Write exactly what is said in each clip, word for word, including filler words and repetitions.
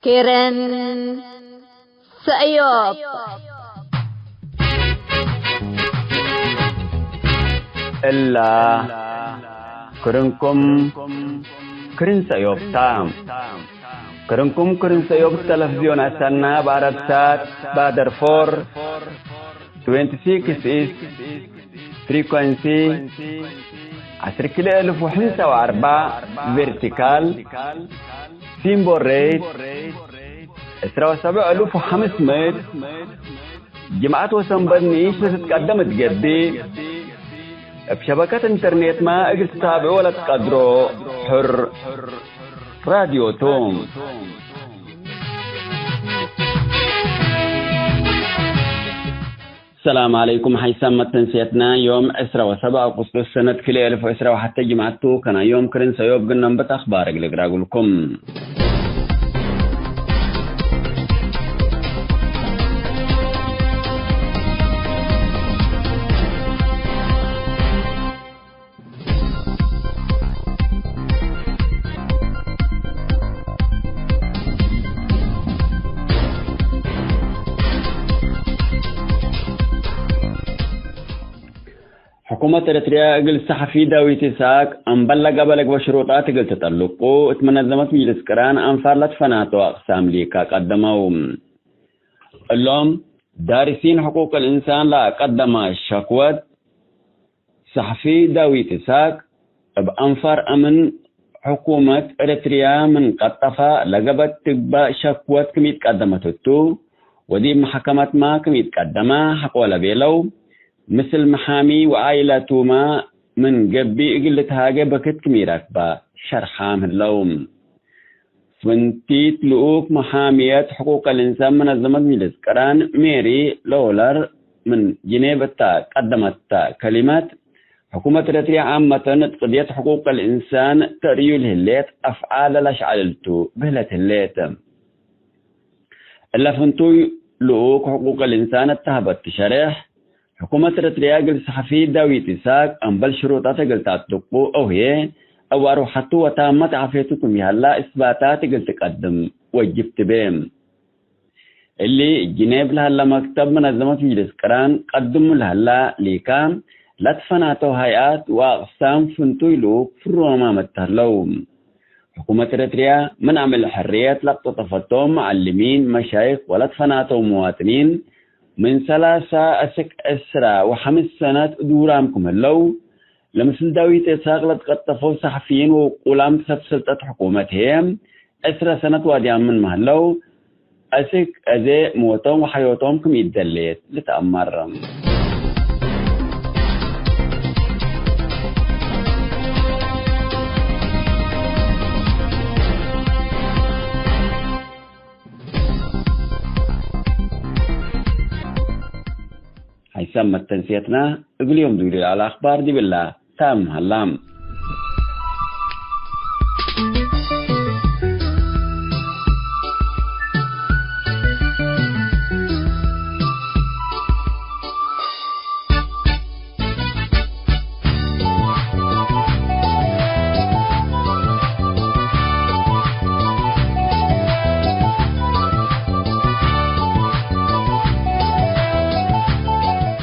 ክርን ሰእዮብ። እላ ክርንኩም ክርን ሰእዮብ ታ። ክርንኩም ክርን ሰእዮብ ተለፍዝዮን አሰና፣ በአረብሳት፣ በአደርፎር፣ ትዌንቲ ሲክስ ኢስት ፍሪኮንሲ፣ ዐስር ክልኤ እልፍ ወሐምሳ ወአርበዕ ቬርቲካል፣ ሲምቦል ሬት፣ ዕስራ ወሰብዕ እልፍ ወሐምስ ምእት፣ ጅምዐት ወሰንበት ንኢሽ ለትትቀደም እት ገብእ፣ እብ ሸበከት ኢንተርኔትመ እግል ትታብዖ ለትቀድሮ ሕር ራድዮ ቱ። ሰላም ዐለይኩም። ሐይሳም መተንስየትና ዮም ዕስራ ወሰብዕ አውቅስጦስ ሰነት ክልኤ እልፍ ወዕስራ ወሐተ ጅምዐት ቱ። ከናዮም ክርን ሰእዮብ ግነንበት አኽባር እግል እግራ እግልኩም። ሕኩመት ኤረትርያ እግል ሰሐፊ ዳዊት ኢሳቅ አምበል ለገብአ ለግበእ ሽሩጣት እግል ትጠልቁ፣ እት መነዘመት ምጅልስ ቅራን አንፋር ለትፈናተው አቅሳም ሊካ ቀደመው። እሎም ዳርሲን ሕቁቅ ልእንሳን ለአቀደመ ሸክወት፣ ሰሐፊ ዳዊት ኢሳቅ እብ አንፋር አምን ሕኩመት ኤረትርያ ምን ቀጠፈ ለገበት ትግበእ ሸክወት ክም ኢትቀደመት እቱ፣ ወዲብ መሐከመትመ ክም ኢትቀደመ ሐቆ ለቤለው፣ ምስል መሓሚ ወዓኢለቱመ ምን ገብእ እግል ልትሃጌ በክት ክም ኢረክበ ሸርሓም ህለው። ፍንቲት ልኡክ መሓምየት ሕቁቅ ልእንሳን መነዘመት ምጅልስ ቅራን ሜሪ ሎውለር ምን ጅኔቭ እተ ቀደመተ ከሊመት፣ ሕኩመት ኤረትርያ ዓመተን እት ቅድየት ሕቁቅ ልእንሳን ተርእዩ ለህሌት አፍዓል ለለአሽዐልልቱ ብህለት ህሌት። እለ ፍንቱይ ልኡክ ሕቁቅ ልእንሳን እተ ሀበቱ ሸሬሕ፣ ሕኩመት ኤረትርያ እግል ሰሐፊ ዳዊት ኢሳቅ አምበል ሽሩጣት እግል ተአጥልቁ አው ህዬ እብ አርወሐቱ ወታመት ዓፍየቱ ክም ይሀላ እስባታት እግል ትቀድም ወጅብ ትቤ። እሊ ጅኔቭ ለሀለ መክተብ መነዘመት ምጅልስ ቅራን ቀድሙ ለሀላ ሊካ ለትፈናተው ሀይአት ወአቅሳም ፍንቱይ ልኡክ ፍሮማመት ተህለው። ሕኩመት ኤረትርያ ምን አምዕል ሕርየት ለቅጠጠፈቶም መዐልሚን፣ መሻይክ ወለትፈናተው ሙዋጥኒን ምን ሰላሳ አስክ ዕስራ ወሐምስ ሰነት ዱራም ክም ህለው፣ ለምስል ዳዊት ኢሳቅ ለትቀጠፈው ሰሐፊይን ወውቁላም ሰብ ስልጠት ሕኩመት ህዬ ዕስረ ሰነት ዋድያም ምንመ ህለው፣ አስክ አዜ ሞቶም ወሐዮቶም ክም ኢደሌት ልትአመር። ሐይሳም መተንስየትና እግል ዮም ዱሪ ለዐለ አኽባር ዲብላ። ታም ሀላም።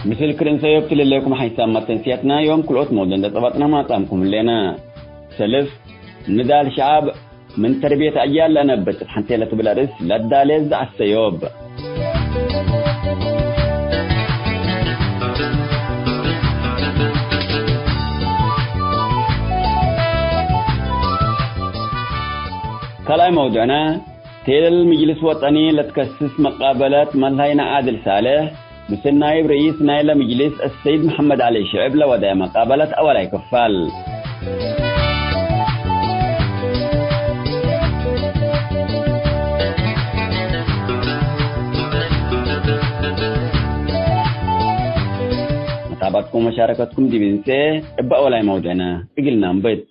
ምስል ክርን ሰእዮብ ትልሌኩም ሐይሳም መተንስየትና ዮም ክልኦት መውዱዕ እንዴ ጸበጥነ ማጻምኩም ህሌነ። ሰልፍ፣ ንዳል ሸዓብ ምን ተርቢየት አጅያል ለአነብት እት ሐንቴ ለትብል አርእስ ለዳሌ ዘዐት ሰእዮብ። ካልኣይ መውዱዕነ፣ ቴለል ምጅልስ ወጠኒ ለትከስስ መቃበለት መላይነ ዓድል ሳልሕ፣ ምስል ናይብ ረኢስ ናይለ ምጅልስ አሰይድ መሐመድ ዐሊ ሽዕብ ለወደየ መቃበለት አወላይ ክፋል። መታባትኩም ወመሻረከትኩም ዲብ እንሴ እበ አወላይ መውዱዕነ እግል ነአንብት።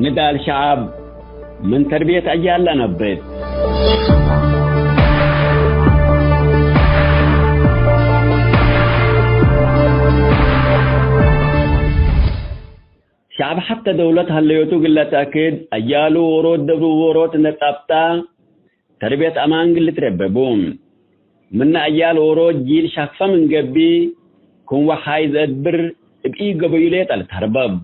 ንዳል ሸዓብ ምን ተርቢየት አጅያል ለአነብት። ሸዐብ ሐተ ደውለት ሀለዮቱ እግል ለተአክድ፣ አያሉ ዎሮት ደብሩ ዎሮት እንዴ ጸብጣ፣ ተርቤት አማን እግል ልትረበቡ። ምነ አያል ዎሮት ጂል ሻክፈ ምን ገብእ፣ ክም ወሓይዝ አድብር እብ ኢገበዩ ሌጠ ልትሀርበብ።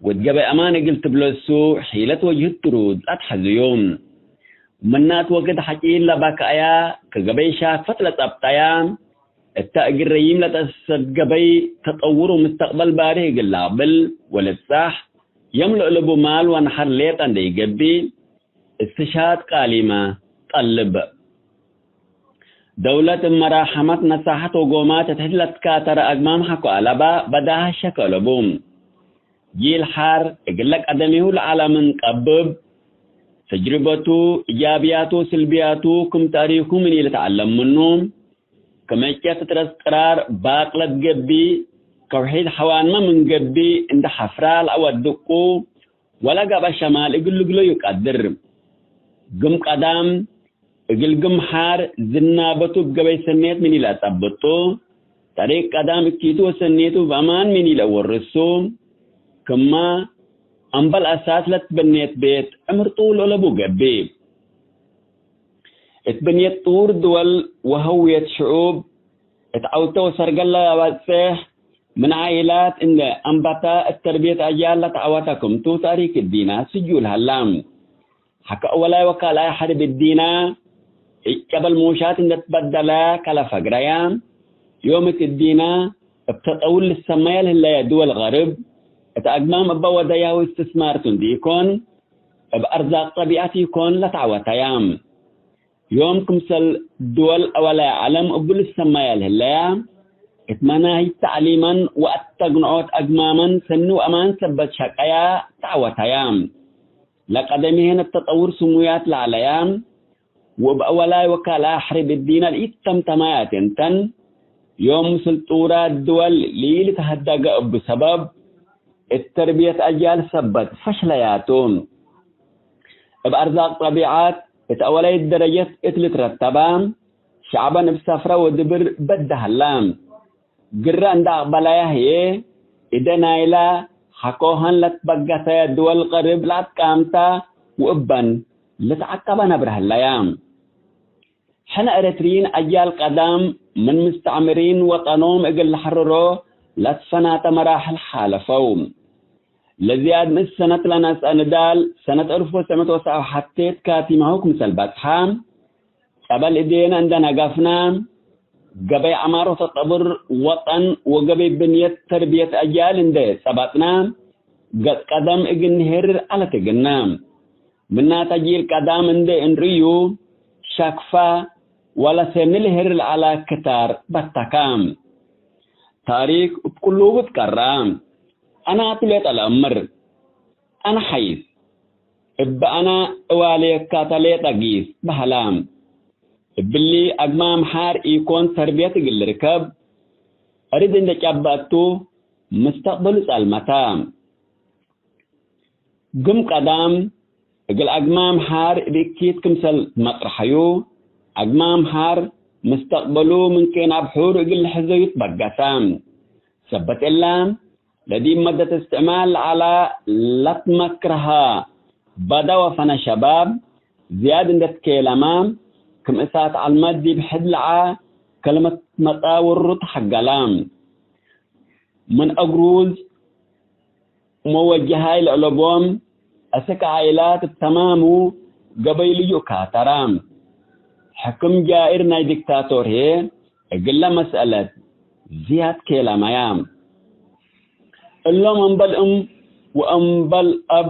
ወድ ገበይ አማን እግል ትብለሱ፣ ሒለት ወጅህት ትሩድ ለአትሐዝዩ። ምናት ወክድ ሐጪል ለባክአያ፣ ከገበይ ሻክፈት ለጸብጠያ፣ እተ እግል ረዪም ለተአሰሰት ገበይ ተጠውር ወምስተቅበል ባርህ እግል ለአቅብል ወልትጻሕ፣ የም ለእለቡ ማል ወነሐር ሌጠ እንዴ ኢገብእ፣ እስትሻሃድ ቃሊመ ጠልብ። ደውለት እብ መራሐመት ነሳሐት ወጎማት እት ሕድ ለትካተረ አግማም ሐቆ አለባ በዳሀ ሸክ አለቡ። ጂል ሐር እግለ ቀደሚሁ ለዐለ ምን ቀብብ፣ ተጅርበቱ፣ እጃብያቱ ወስልብያቱ ክም ተእሪኩ ምን ኢልትዐለም ምኑ፣ ክም ዕጨት እት ረስ ቅራር ባቅለት ገብእ፣ ከውሒድ ሐዋንመ ምን ገብእ እንደ ሐፍራ ለአወድቁ፣ ወለገብአ ሸማል እግል ልግለዩ ቀድር። ግም ቀዳም እግል ግም ሐር ዝናበቱ እብ ገበይ ሰኔት ምን ኢለአጸብጡ፣ ጠሪቅ ቀዳም እኪቱ ወሰኔቱ እብ አማን ምን ኢለአወርሱ፣ ክመ አምበል አሳስ ለትበኔት ቤት ዕምር ጡል ለቡ ገብእ። እት ብንየት ጥዉር ድወል ወሀውየት ሽዑብ፣ እት ዐውተ ወሰርገለ ለአባጽሕ ምን ዓኢላት እንዴ አንበተ፣ እት ተርብየት አጅያል ለተዐወተ ክምቱ፣ ታሪክ እዲነ ስጁል ሀላ። ሐቀ አወላይ ወካልኣይ ሐርብ እዲነ፣ እጨበል ሙሻት እንዴ ትበደለ ከለ ፈግረየ፣ ዮም እት እዲነ እብ ተጠውር ልሰመየ ለህለየ ድወል ገርብ፣ እት አግማም እበ ወደያሁ እስትስማር ቱ እንዲኢኮን፣ እብ አርዛቅ ጠቢዐት ኢኮን ለተዐወተየ። ዮም ክምሰል ድወል አወላይ ዐለም እቡ ልሰመየ ለህለየ፣ እት መናህጅ ተዕሊመን ወአተግንዖት አግማመን ሰኒ ወአማን ሰበት ሸቀየ ተዐወተየ። ለቀደሚሄን እብ ተጠውር ስሙያት ለዐለየ፣ ወእብ አወላይ ወካልኣይ ሐርብ እዲነ ለኢተምተማያት እንተን፣ ዮም ምስል ጥዉራት ድወል ለኢልትሀደገ እቡ ሰበብ፣ እት ተርብየት አጅያል ሰበት ፈሽለያቱ። እብ አርዛቅ ጠቢዐት እት አወላይት ደረጀት እት ልትረተባ፣ ሸዐበን እብ ሰፍረ ወድብር በደ ሀላ። ግረ እንደ አቅበላያ ህዬ፣ እደ ናይላ ሐቆሀን ለትበገሰየ ድወል ቀርብ ለአትቃምታ ወእበን ልትዐቀበ ነብረ ህለያ። ሕነ ኤረትርዪን አጅያል ቀዳም ምን ምስተዕምሪን ወጠኖም እግል ለሐርሮ ለትፈናተ መራሕል ሓለፈው። ለዝያድ ምእት ሰነት ለነስአ ንዳል፣ ሰነት አልፍ ወትሰዕ ምእት ወሰብዓ ሐቴት ካቲማሁ ክምሰል በጽሐ፣ ጸበል እዴነ እንደ ነገፍነ፣ ገበይ ዐማር ወተጠብር ወጠን ወገበይ ብንየት ተርብየት አጅያል እንደ ጸበጥነ፣ ገጽ ቀደም እግል ንሄርር ዐለት እግልነ። ምናተ ጂል ቀዳም እንዴ እንርእዩ፣ ሸክፈ ወለሰኒ ልሄርር ለዐለ ክታር በተከ። ታሪክ እብ ክሉ ብትቀረ፣ አነ አቱ ሌጠ ለአምር፣ አነ ሐይስ፣ እብ አነ እዋሌካተ ሌጠ ጊስ በህለ። እብሊ አግማም ሐር ኢኮን ተርብየት እግል ልርከብ፣ እርድ እንዴ ጨበአቱ ምስተቅበሉ ጸልመተ። ግም ቀዳም እግል አግማም ሐር እብ እኪት ክምሰል መጥረሐዩ፣ አግማም ሐር ምስተቅበሉ ምን ኬን አብሑር እግል ልሕዘዩ ትበገሰ። ሰበት እለ፣ ለዲብ መደት እስትዕማል ለዐለ ለትመክረሀ በደ ወፈነ ሸባብ፣ ዝያድ እንዴ ትኬለመ፣ ክም እሳት ዐልመት ዲብ ሕድ ለዐ ከልመት መጻውሩ ተሐገለ። ምን አግሩዝ መወጀሃይ ለአለቦም አስክ ዓኢላት እብ ተማሙ ገበይ ልዩ ካተረ። ሕክም ጃኢር ናይ ዲክታቶር ህዬ እግለ መስአለት ዝያድ ኬለመያ። እሎም እምበል እም ወእምበል አብ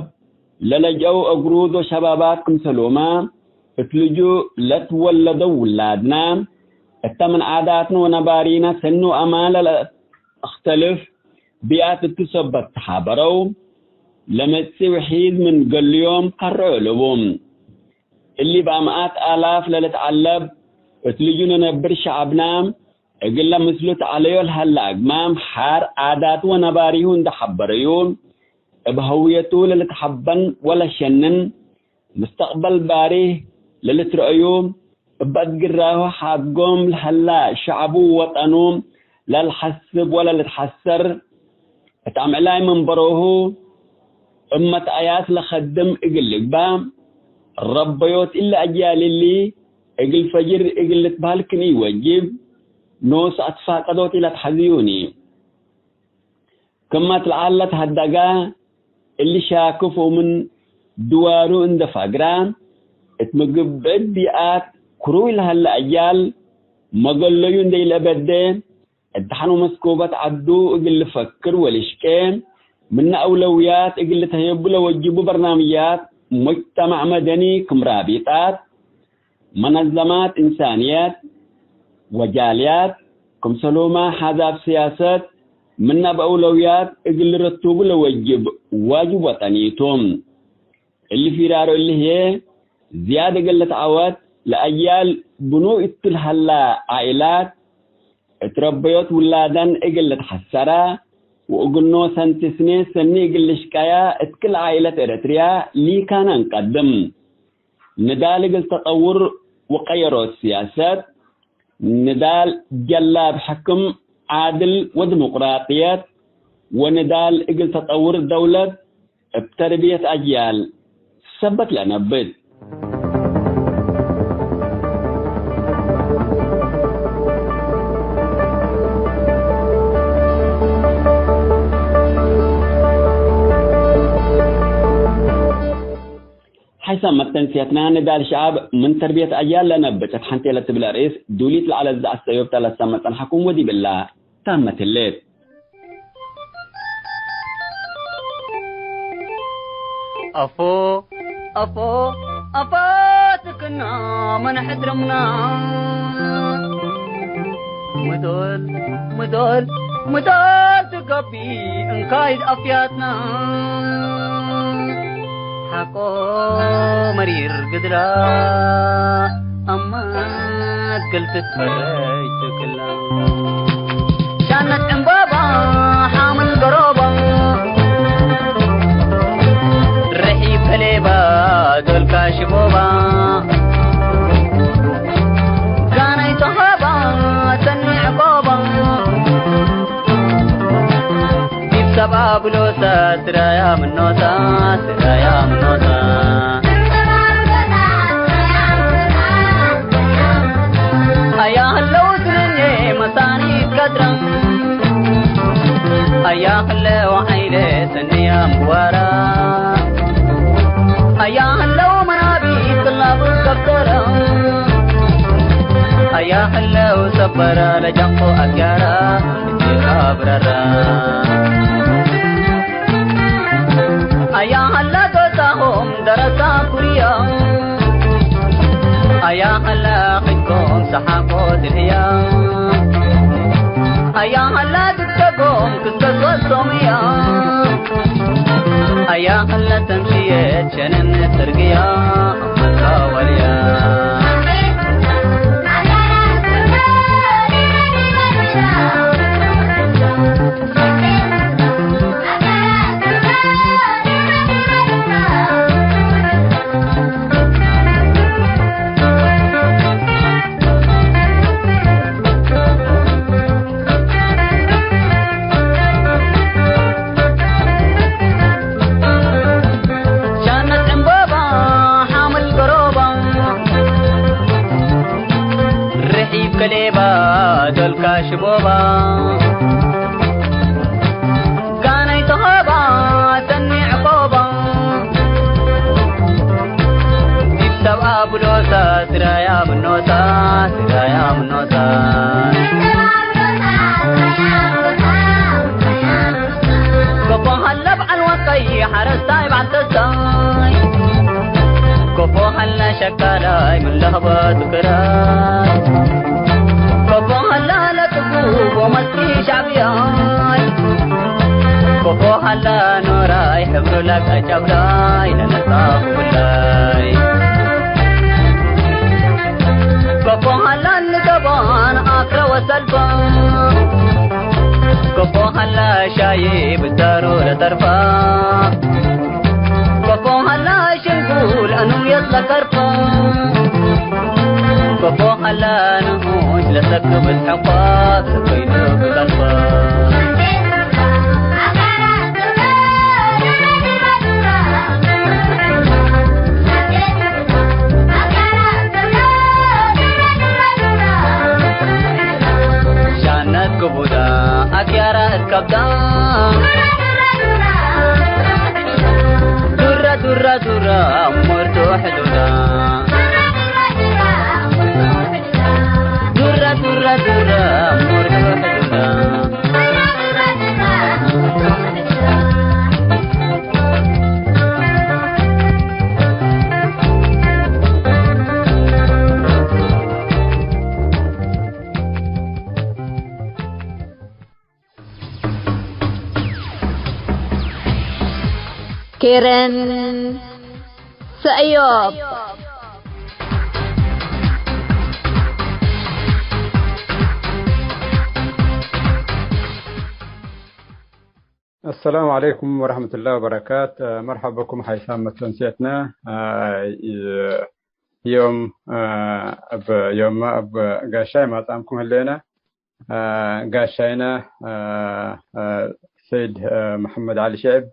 ለለጅአው አግሩዝ ወሸባባት ክምሰሎመ እት ልጁእ ለትወለደው ውላድነ፣ እተ ምን ዓዳትነ ወነባሪነ ሰኒ ወአማን ለለአክተልፍ ቢአት እቱ ሰበት ተሓበረው፣ ለመጽእ ውሒዝ ምን ገሉዮም ከርዑ እልቡ። እሊ በአምአት አላፍ ለልትዐለብ እት ልጁ ነነብር ሸዐብና፣ እግለ ምስሉ ተዐለዮ ለሀለ አግማም ሐር ዓዳቱ ወነባሪሁ እንዴ ሐበረዩ፣ እብ ሀውየቱ ለልትሐበን ወለሸንን፣ ምስተቅበል ባሪህ ለልትረአዩ፣ እብ አትግራሁ ሓድጎም ለሀላ ሸዐቡ ወወጠኑ ለልሐስብ ወለልትሐሰር፣ እት አምዕላይ መንበሮሁ እብ መትአያት ለከድም እግል ልግባእ፣ ረበዮት እሊ አጅያል እሊ እግል ፈጅር እግል ልትበህል ክም ኢወጅብ፣ ኖስ አትፋቀዶት ኢለትሐዝዩኒ። ክመት ለዐለት ሀደጋ እሊ ሻክፍ ወምን ድዋሩ እንደ ፋግራ፣ እት ምግብ ብዕድ ቢአት ክሩይ ለሀለ አጅያል መገለዩ እንደ ኢለአበዴ፣ እት ደሐን ወመስኮበት ዐዱ እግል ልፈክር ወልሽቄ፣ ምነ አውለውያት እግል ልተህየቡ ለወጅቡ በርናምያት ሙጅተማዕ መደኒ ክም ራቢጣት፣ መነዘማት እንሳንየት ወጃልያት፣ ክምሰልሁመ ሓዛብ ስያሰት፣ ምነ አውለውያት እግል ልረቱቡ ለወጅብ ዋጅብ ወጠኒ ቱ። እሊ ፊራሮ እሊ ህዬ፣ ዝያድ እግል ልትዐወት፣ ለአጅያል ብኑይ እቱ ለሀላ ዓኢላት፣ እት ረበዮት ውላደን እግል ልትሐሰራ፣ ወእግል ኖሰን ትስኔ ሰኒ እግል ልሽቀያ፣ እት ክል ዓኢለት ኤረትርያ ሊካነ እንቀድም። ንዳል እግል ተጠውር ወቀየሮት ስያሰት፣ ንዳል ጀላብ ሕክም ዓድል ወዲሞቅራጥየት፣ ወንዳል እግል ተጠውር ደውለት እብ ተርብየት አጅያል ሰበት ለነብት። ሐይሰ መተንስየትና ንዳል ሸዐብ ምን ተርብየት አጅያል ለነብት እት ሐንቴ ለትብል አርእስ ዱሊት ለዐለት ዘአሰዮብተ ለሰመ ጸንሐኩም ወዲብላ ታመት ህሌት። አፎ፣ አፎ፣ አፎ ትክና መን ሕድርምና። ምዶል፣ ምዶል፣ ምዶል ትገቢ እንካይድ አፍያትና። ሐቆ መሪር ግድላ አማት ክል ትትፈረጅ ትክላ። ሻነት ዕምባባ ሓምል ገሮባ፣ ርሒብ ከሌባ ዶልካ ሽቦባ፣ ጋናይ ተሃባ ሰኒ ዕቆባ፣ ዲብ ሰብአ ብሎታ ስራያ ምኖታ፣ ስራያ ምኖታ። አያ ህለው ስንኔ መሳኒት ቀድረም፣ አያ ህለው ዓይለ ሰንያ ምዋራ፣ አያ ህለው መናቢት ጥላቡ ከብተረ፣ አያ ህለው ሰበረ ለጃቆ አጋራ። አብረራ። አያ ሀላ ዶሳሆም ደረሳ ኩርያ፣ አያ ሀላ ሕጅኮም ሰሓቆ ድህያ፣ አያ ሀላ ድግደጎም ክስከሶ ሶምያ፣ አያ ሀላ ተምሽየት ሸነን ትርግያ መካወልያ። ሻነት ዕምቦባ ሓምል ገሮባ፣ ርሒብ ከሌባ ዶልካ ሽቦባ፣ ጋነይ ተሆባ ሰኒ ዕቆባ፣ ዲብ ሰብኣ ብሎታ ስራያ ምኖታ፣ ስራያ ምኖታ። ጎፎ ሀለ በዐል ወቀይ ሐረስታይ በዐል ተስታይ፣ ጎፎ ሀለ ሸቃላይ ምን ለህበቱ ክራይ፣ ጎፎ ሀለ ለጥጉብ ወመስኪ ሻዕብያይ፣ ጎፎ ሀለ ኖራይ ሕብሩ ለቀጨብላይ ለነጻ ብላይ። ጎፎ ሀለ ንገባን አክረ ወሰልፋ፣ ጎፎ ሀለ ሻይ ብዳሩ ለጠርፋ፣ ጎፎ ሀለ ሽንጉል አኑየት ለከርፋ፣ ጎፎ ሀለ ንኡሽ ለሰክብ እት ሕቋ ሰበይኑ ብቀልፋ። አትያራ እት ከብዳ ዱራ ዱራ ዱራ ሞርቶ ሕዱዳ ዱራ ዱራ ዱራ ሞርቶ ሕዱዳ ኬረን ሰእዮብ። አሰላሙ ዐለይኩም ወረሕመቱላሂ ወበረካት። መርሐበ ብኩም ሐይሳም መተንስየትነ። ዮም፣ እብ ዮምመ እብ ጋሻይ ማጽአምኩም ህሌነ። ጋሻይነ ሰይድ መሐመድ ዐሊ ሽዕብ፣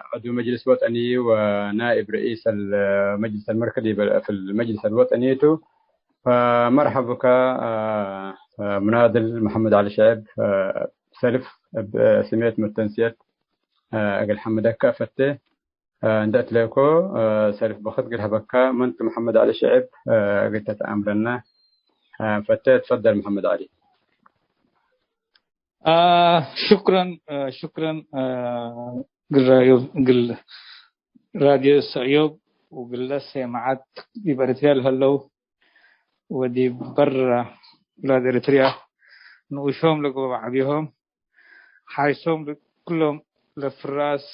ዐዱ መጅልስ ወጠኒ ወናኢብ ረኢስ አልመጅልስ አልመርከዚ ዲብ ፊልመጅልስ አልወጠኒ ቱ። ፈመርሐብ ብከ ሙናድል መሐመድ ዐሊ ሽዕብ፣ ሰልፍ እብ ስሜት መተንስየት እግል ሐምደከ እፈቴ። እንዴ እትሌኮ ሰልፍ በክት እግል ሀበካ፣ መን ቱ መሐመድ ዐሊ ሽዕብ እግል ተትአምረነ ፈቴ። ትፈደል መሐመድ ዐሊ። አ፣ ሹክረን፣ አ፣ ሹክረን፣ አ፣ እግል ራዮ-፣ እግል ራድዮ ሰእዮብ ወእግለ ሴማዓት ዲብ ኤረትርያ ለሀለው ወዲብ በረ ብላድ ኤረትርያ ንኡሾም ለገብአው ዐቢሆም ሓይሶም ኩሎም ለፍራስ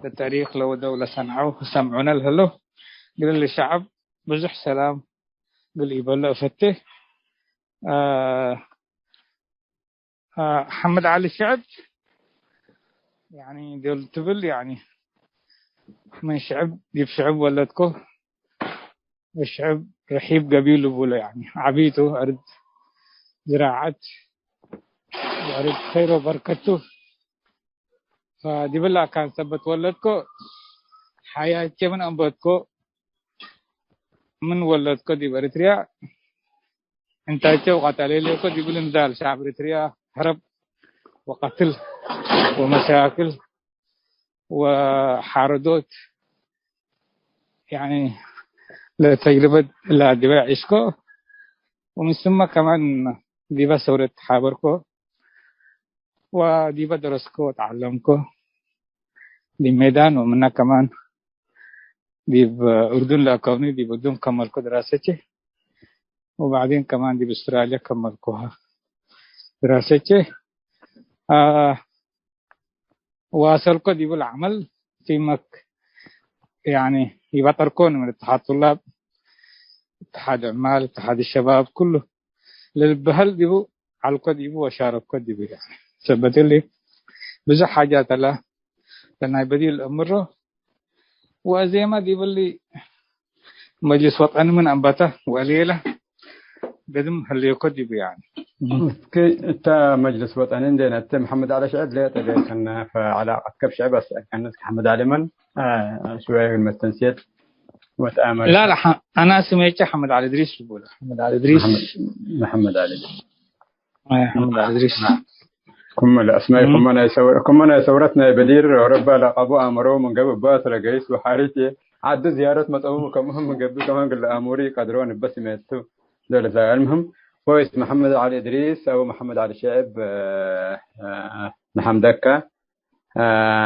ለታሪክ ለወደው ለሰንዐው ሰምዑነ ለሀለው እግለ ሸዐብ ብዙሕ ሰላም እግል ኢበሎ እፈቴ። አ፣ ሐምድ ዐሊ ሽዕብ፣ ያኒ፣ ዶል ትብል፣ ያኒ፣ ምን ሽዕብ ዲብ ሽዕብ ወለድኮ፣ ወሽዕብ ርሒብ ገቢዩ ልቡሎ፣ ያኒ፣ ዐቢቱ፣ አርድ ዝራዐት፣ ወአርድ ኸይሮ በርከቱ። ፈዲብላ ካን ሰበት ወለድኮ፣ ሐያቼ ምን አንበትኮ፣ ምን ወለድኮ ዲብ ኤሪትሪያ፣ እንታቼ ወቀተሌ ሌኮ ዲብሊ ንዳል ሸዐብ ኤሪትሪያ፣ ሐርብ ወቀትል ወመሻክል ወሓረዶት፣ ያኒ፣ ለተጅርበት ለዲበ ዒስኮ፣ ወምን ስመ ከማን ዲበ ሰውረት ተሓበርኮ፣ ወዲበ ደረስኮ ወተዐለምኮ ዲብ ሜዳን፣ ወምነ ከማን ዲብ እርዱን ለአከውኒ፣ ዲብ እርዱን ከመልኮ ድራሰቼ፣ ወባዕዲን ከማን ዲብ አውስትራልያ ከመልኮሃ ድራሰቼ። አ፣ ዋሰልኮ ዲቡ ለዐመል ቲመክ፣ ያኒ፣ ይበጠርኮ ምን እትሓድ ጡላብ፣ እትሓድ ዕማል፣ እትሓድ ሸባብ፣ ኩሉ ለልበሀል ዲቡ ዐልኮ ዲቡ ወሻረኮ ዲቡ። ያኒ፣ ሰበት እሊ ብዙሕ ሓጃት አለ፣ ለናይ በዲር ለአምሮ፣ ወአዜመ ዲብሊ መጅልስ ወጠኒ ምን አንበተ ወሌለ ገድም ህሌኮ ዲቡ፣ ያኒ። እስኪ እተ መጅልስ ወጠኒ እንዴ ነቲ መሐመድ ዐሊ ሽዕብ ሌጠ ቤልከነ፣ ፈዐላቀትከ ብሽዕብ አስአልከነ። እስኪ ሐመድ ዐሊ መን? አ፣ ሽወየ እግል መስተንስየት ወተአመል። ላ፣ ላ፣ ሐ-፣ አና ስሜቼ ሐመድ ዐሊ እድሪስ ልቡለ። ሐመድ ዐሊ እድሪስ። መሐመድ፣ መሐመድ ዐሊ። አይ፣ ሐመድ ዐሊ እድሪስ። ክመ ለአስማይ፣ እም። ክመ ናይ ሰውረ-፣ ክመ ናይ ሰውረት ናይ በዲር ወረባ ለቀቡ አመረው ምን ገብእ ባስ ረገይስ ወሓሪት ዐዱ ዝያረት መጸቡ ከምህም ምን ገብእ ከማን ግለ አሙሪ ቀድሮ ንበ ስሜቱ ዶለ ዛይ። አልምህም፣ ኮይስ መሐመድ ዐሊ እድሪስ አው መሐመድ ዐሊ ሸዕብ፣ አ፣ አ፣ ነሐምደከ። አ፣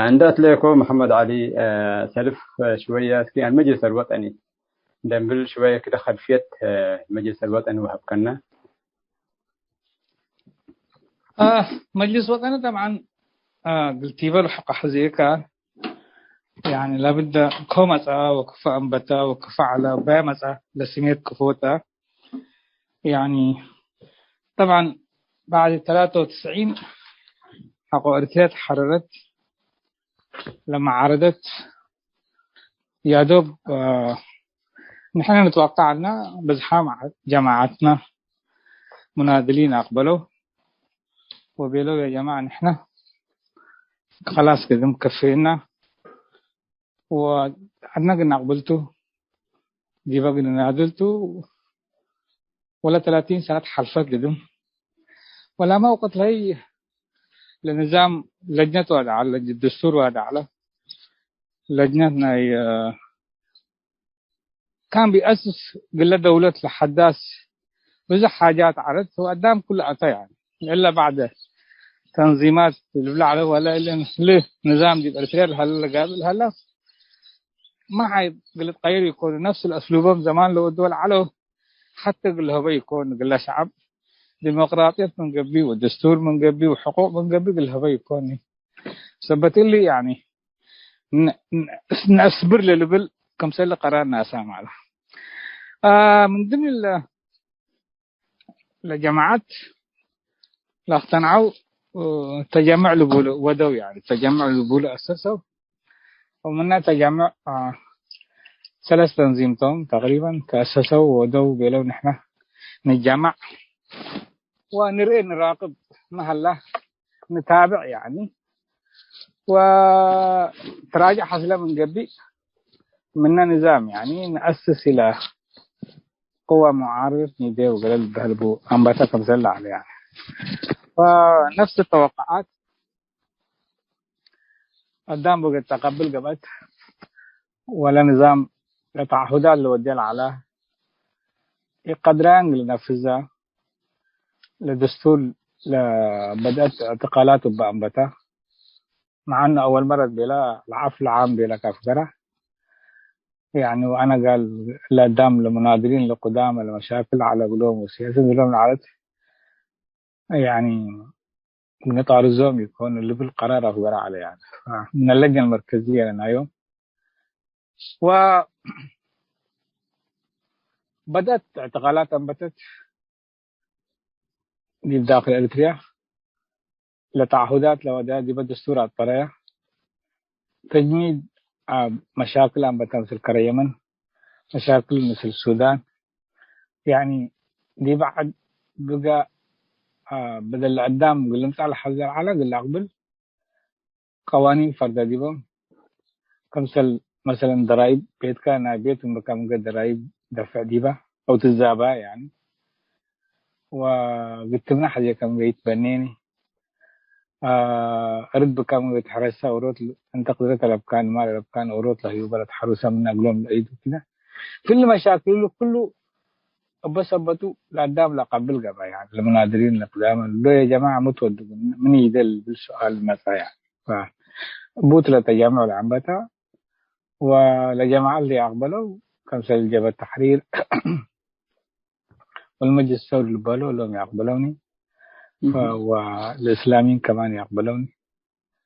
እንደ አትሌኮ መሐመድ ዐሊ፣ አ፣ ሰልፍ፣ አ፣ ሽወየ እስኪ አልመጅልስ አልወጠኒ እንደንብል ሽወየ ክደ ከልፍየት፣ አ፣ መጅልስ አልወጠኒ ወሀብከነ። አ፣ መጅልስ ወጠኒ ጠብዓን፣ አ፣ ግልቲበ ለሐቆ ሐዜከ፣ ያኒ፣ ለብደ እኮ መጽአ ወክፎ አንበተ ወክፎ ዐለ፣ በ መጽአ ለስሜት ክፎተ። ያኒ፣ ጠብዓን፣ ባዕድ ተላተ ወትስዒን ሐቆ ኤሪትርያ ተሐረረት፣ ለመዓረደት፣ ያዶብ፣ አ፣ ንሕነ ንትወቀዕ ዐልነ፣ ብዝሓም ጀማዐትነ ሙናድሊን አቅበለው ወቤለው፣ ያ ጀማዐ፣ ንሕነ ከላስ ግድም ከፍእና ወዐድነ ግን አቅብልቱ፣ ዲበ ግን ናድልቱ፣ ወለ ተላቲን ሰነት ሐልፈት ግድም ወላመ ወቅት ለህይ ለንዛም ለጅነት ዋድዐ፣ ለጅ-፣ ደስቱር ዋድዐ ዐለ። ለጅነት ናይ፣ እ፣ ካን ቢአስስ ግለ ደውለት ለሐዳስ ብዙሕ ሓጃት ዐለት ወአዳም ኩሉ አተ፣ ያኒ፣ እለ ባዕደ ተንዚማት ልብላ ዐለ ወለ እለ ንዛም ዲብ ኤርትርያ ለሀለ ለጋብእ ለሀላ፣ ማ ሐይ ግለ ትቀየር ኢኮን፣ ነፍስ ለአስሉቦም ዘማን ለወድወ ለዐለው ሐቴ እግል ለሀበ ኢኮን፣ እግለ ሸዐብ ዲሞቅራጥየት ምን ገብእ ወደስቱር ምን ገብእ ወሕቁቅ ምን ገብእ እግል ለሀበ ኢኮን። ሰበት እሊ፣ ያኒ፣ ን-፣ ን-፣ ነአስብር ለልብል ክምሰል ቀራር ናሳ ማለ። አ፣ ምን ድምን ለ-፣ ለጀማዐት ለአክተንዐው፣ እ፣ ተጀምዕ ልቡሉ ወደው፣ ያኒ፣ ተጀምዕ ልቡሉ አሰሰው። ወምነ ተጃምዕ፣ አ፣ ሰለስ ተንዚም ቶም ተቅሪበን ተአሰሰው ወደው ቤለው፣ ንሕነ ንጃማዕ ወንርኤ ንራቅብ መሀላ ንታብዕ፣ ያኒ፣ ወትራጅዕ ሐስለ ምን ገብእ ምነ ንዛም፣ ያኒ፣ ነአስስ ኢለ ቅወ ሙዓርድ ኒዴ ወገለ ልበህል ቡ አንበተ ክምሰል ለዐለ፣ ያኒ፣ ወነፍስ ተወቀዓት አዳም ወገድ ተቀብል ገብአት፣ ወለ ንዛም ለተዓሁዳት ለወዴ ለዐለ ኢቀድራን ልነፍዘ፣ ለደስቱር ለበድአት እዕትቃላት እበ አንበተ። መዓነ አወል መረት ቤለ ለዐፍ ለዓም ቤለ ካፍገረ። ያኒ ወአነ ጋል ለአዳም ለሙናድሊን ለቁዳመ ለመሻክል ዐለ እግሎም ወሲያሰት እግሎም ለዐለት ያኒ፣ ንጣርዞም ኢኮን ልብል ቀራር አፍገረ ዐለ። ያኒ፣ አ፣ ምን ለጀነ መርከዝየ ለናዮም ወበደአት እዕትቃላት አንበተት ዲብ ዳክል ኤሪትርያ ለተዓሁዳት ለወደ ዲበ ደስቱር አጥበረየ። ተጅሚድ፣ አ፣ መሻክል አንበተ ምስል ከረ የመን፣ መሻክል ምስል ሱዳን፣ ያኒ ዲብ ዐድ ብጋ፣ አ፣ በደል ለአዳም እግል ልምጸእ ለሐዘ ለዐለ እግል ለአቅብል ቀዋኒን ፈርደ ዲቦም። ክምሰል መሰለን ደራይብ ቤትከ ናይ ቤት እምበከ ምንገ ደራይብ ደፍዕ ዲበ አው ትዛባ ያኒ ወግትምነ ሐዜ ከም ገይት በኔኒ፣ አ፣ እርድ ብካም ገይት ሐረሰ ኦሮት እንተ ቅድረት አለብካን ማል አለብካን ኦሮት ለህዩበ ለትሐሩሰ ምነ እግሎም ለአይዱ ክለ። ክል መሻክሉ ክሉ እበ ሰበቱ ለአዳም ለቀብል ገብአ፣ ያኒ ለሙናድሪን ለቅዳመ ሎ፣ የ ጀማዐ ሙ ትወድጉ ምን ኢደል ብል ሱኣል መጽአ፣ ያኒ። ፈ ቡት ለተጃምዑ ለአንበተ ወለጀማዐት ለአቅበለው፣ ከምሰል ጀብሀት ተሕሪር ወልመጅልስ ሰውር ልበሎ እሎም ይአቅበለውኒ፣ ፈ-፣ እህ። ወለእስላሚን ከማን ይአቅበለውኒ።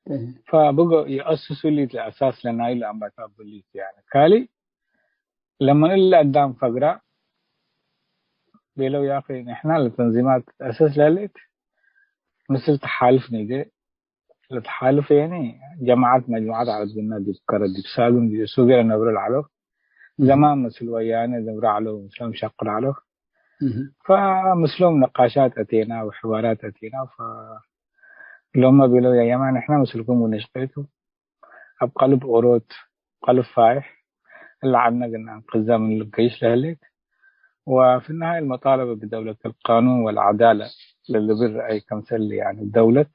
እህ። ፈብጎ ይአስሱ ሊት ለአሳስ ለናዩ ለአንበታ ብሊት፣ ያኒ፣ ካልእ ለምን እለ አዳም ፈግራ ቤለው፣ ያኺ፣ ንሕና ለተንዚማት አሰስ ለህሌት ምስል ተሓልፍ ኒዴ፣ ለተሓልፍ፣ ያኒ፣ ጀማዐት፣ መጅሙዓት ዐለት ግና ዲብ ከረ፣ ዲብ ሳግም፣ ዲብ ሱገ ለነብሮ ለዐለው፣ እህ። ዘማን ምስል ወያነ ነብሮ ዐለው፣ ምስሎም ሸቅል ዐለው። እህ። ፈምስሎም ነቃሻት አቴና ወሕዋራት አቴና፣ ፈ-፣ ሎመ ቤለው፣ ያ ጀማዐ፣ ንሕና ምስልኩም ወነሽቄቱ፣ እብ ቀልብ ኦሮት፣ ቀልብ ፋይሕ፣ እለ ዐድነ ግና እንቅዘ ምን ልገይሽ ለህሌት። ወፊ ነሃይ መጣለበ ብደውለት አልቃኑን ወልዐዳለ ለልብል ረአይ፣ ከምሰል፣ ያኒ፣ ደውለት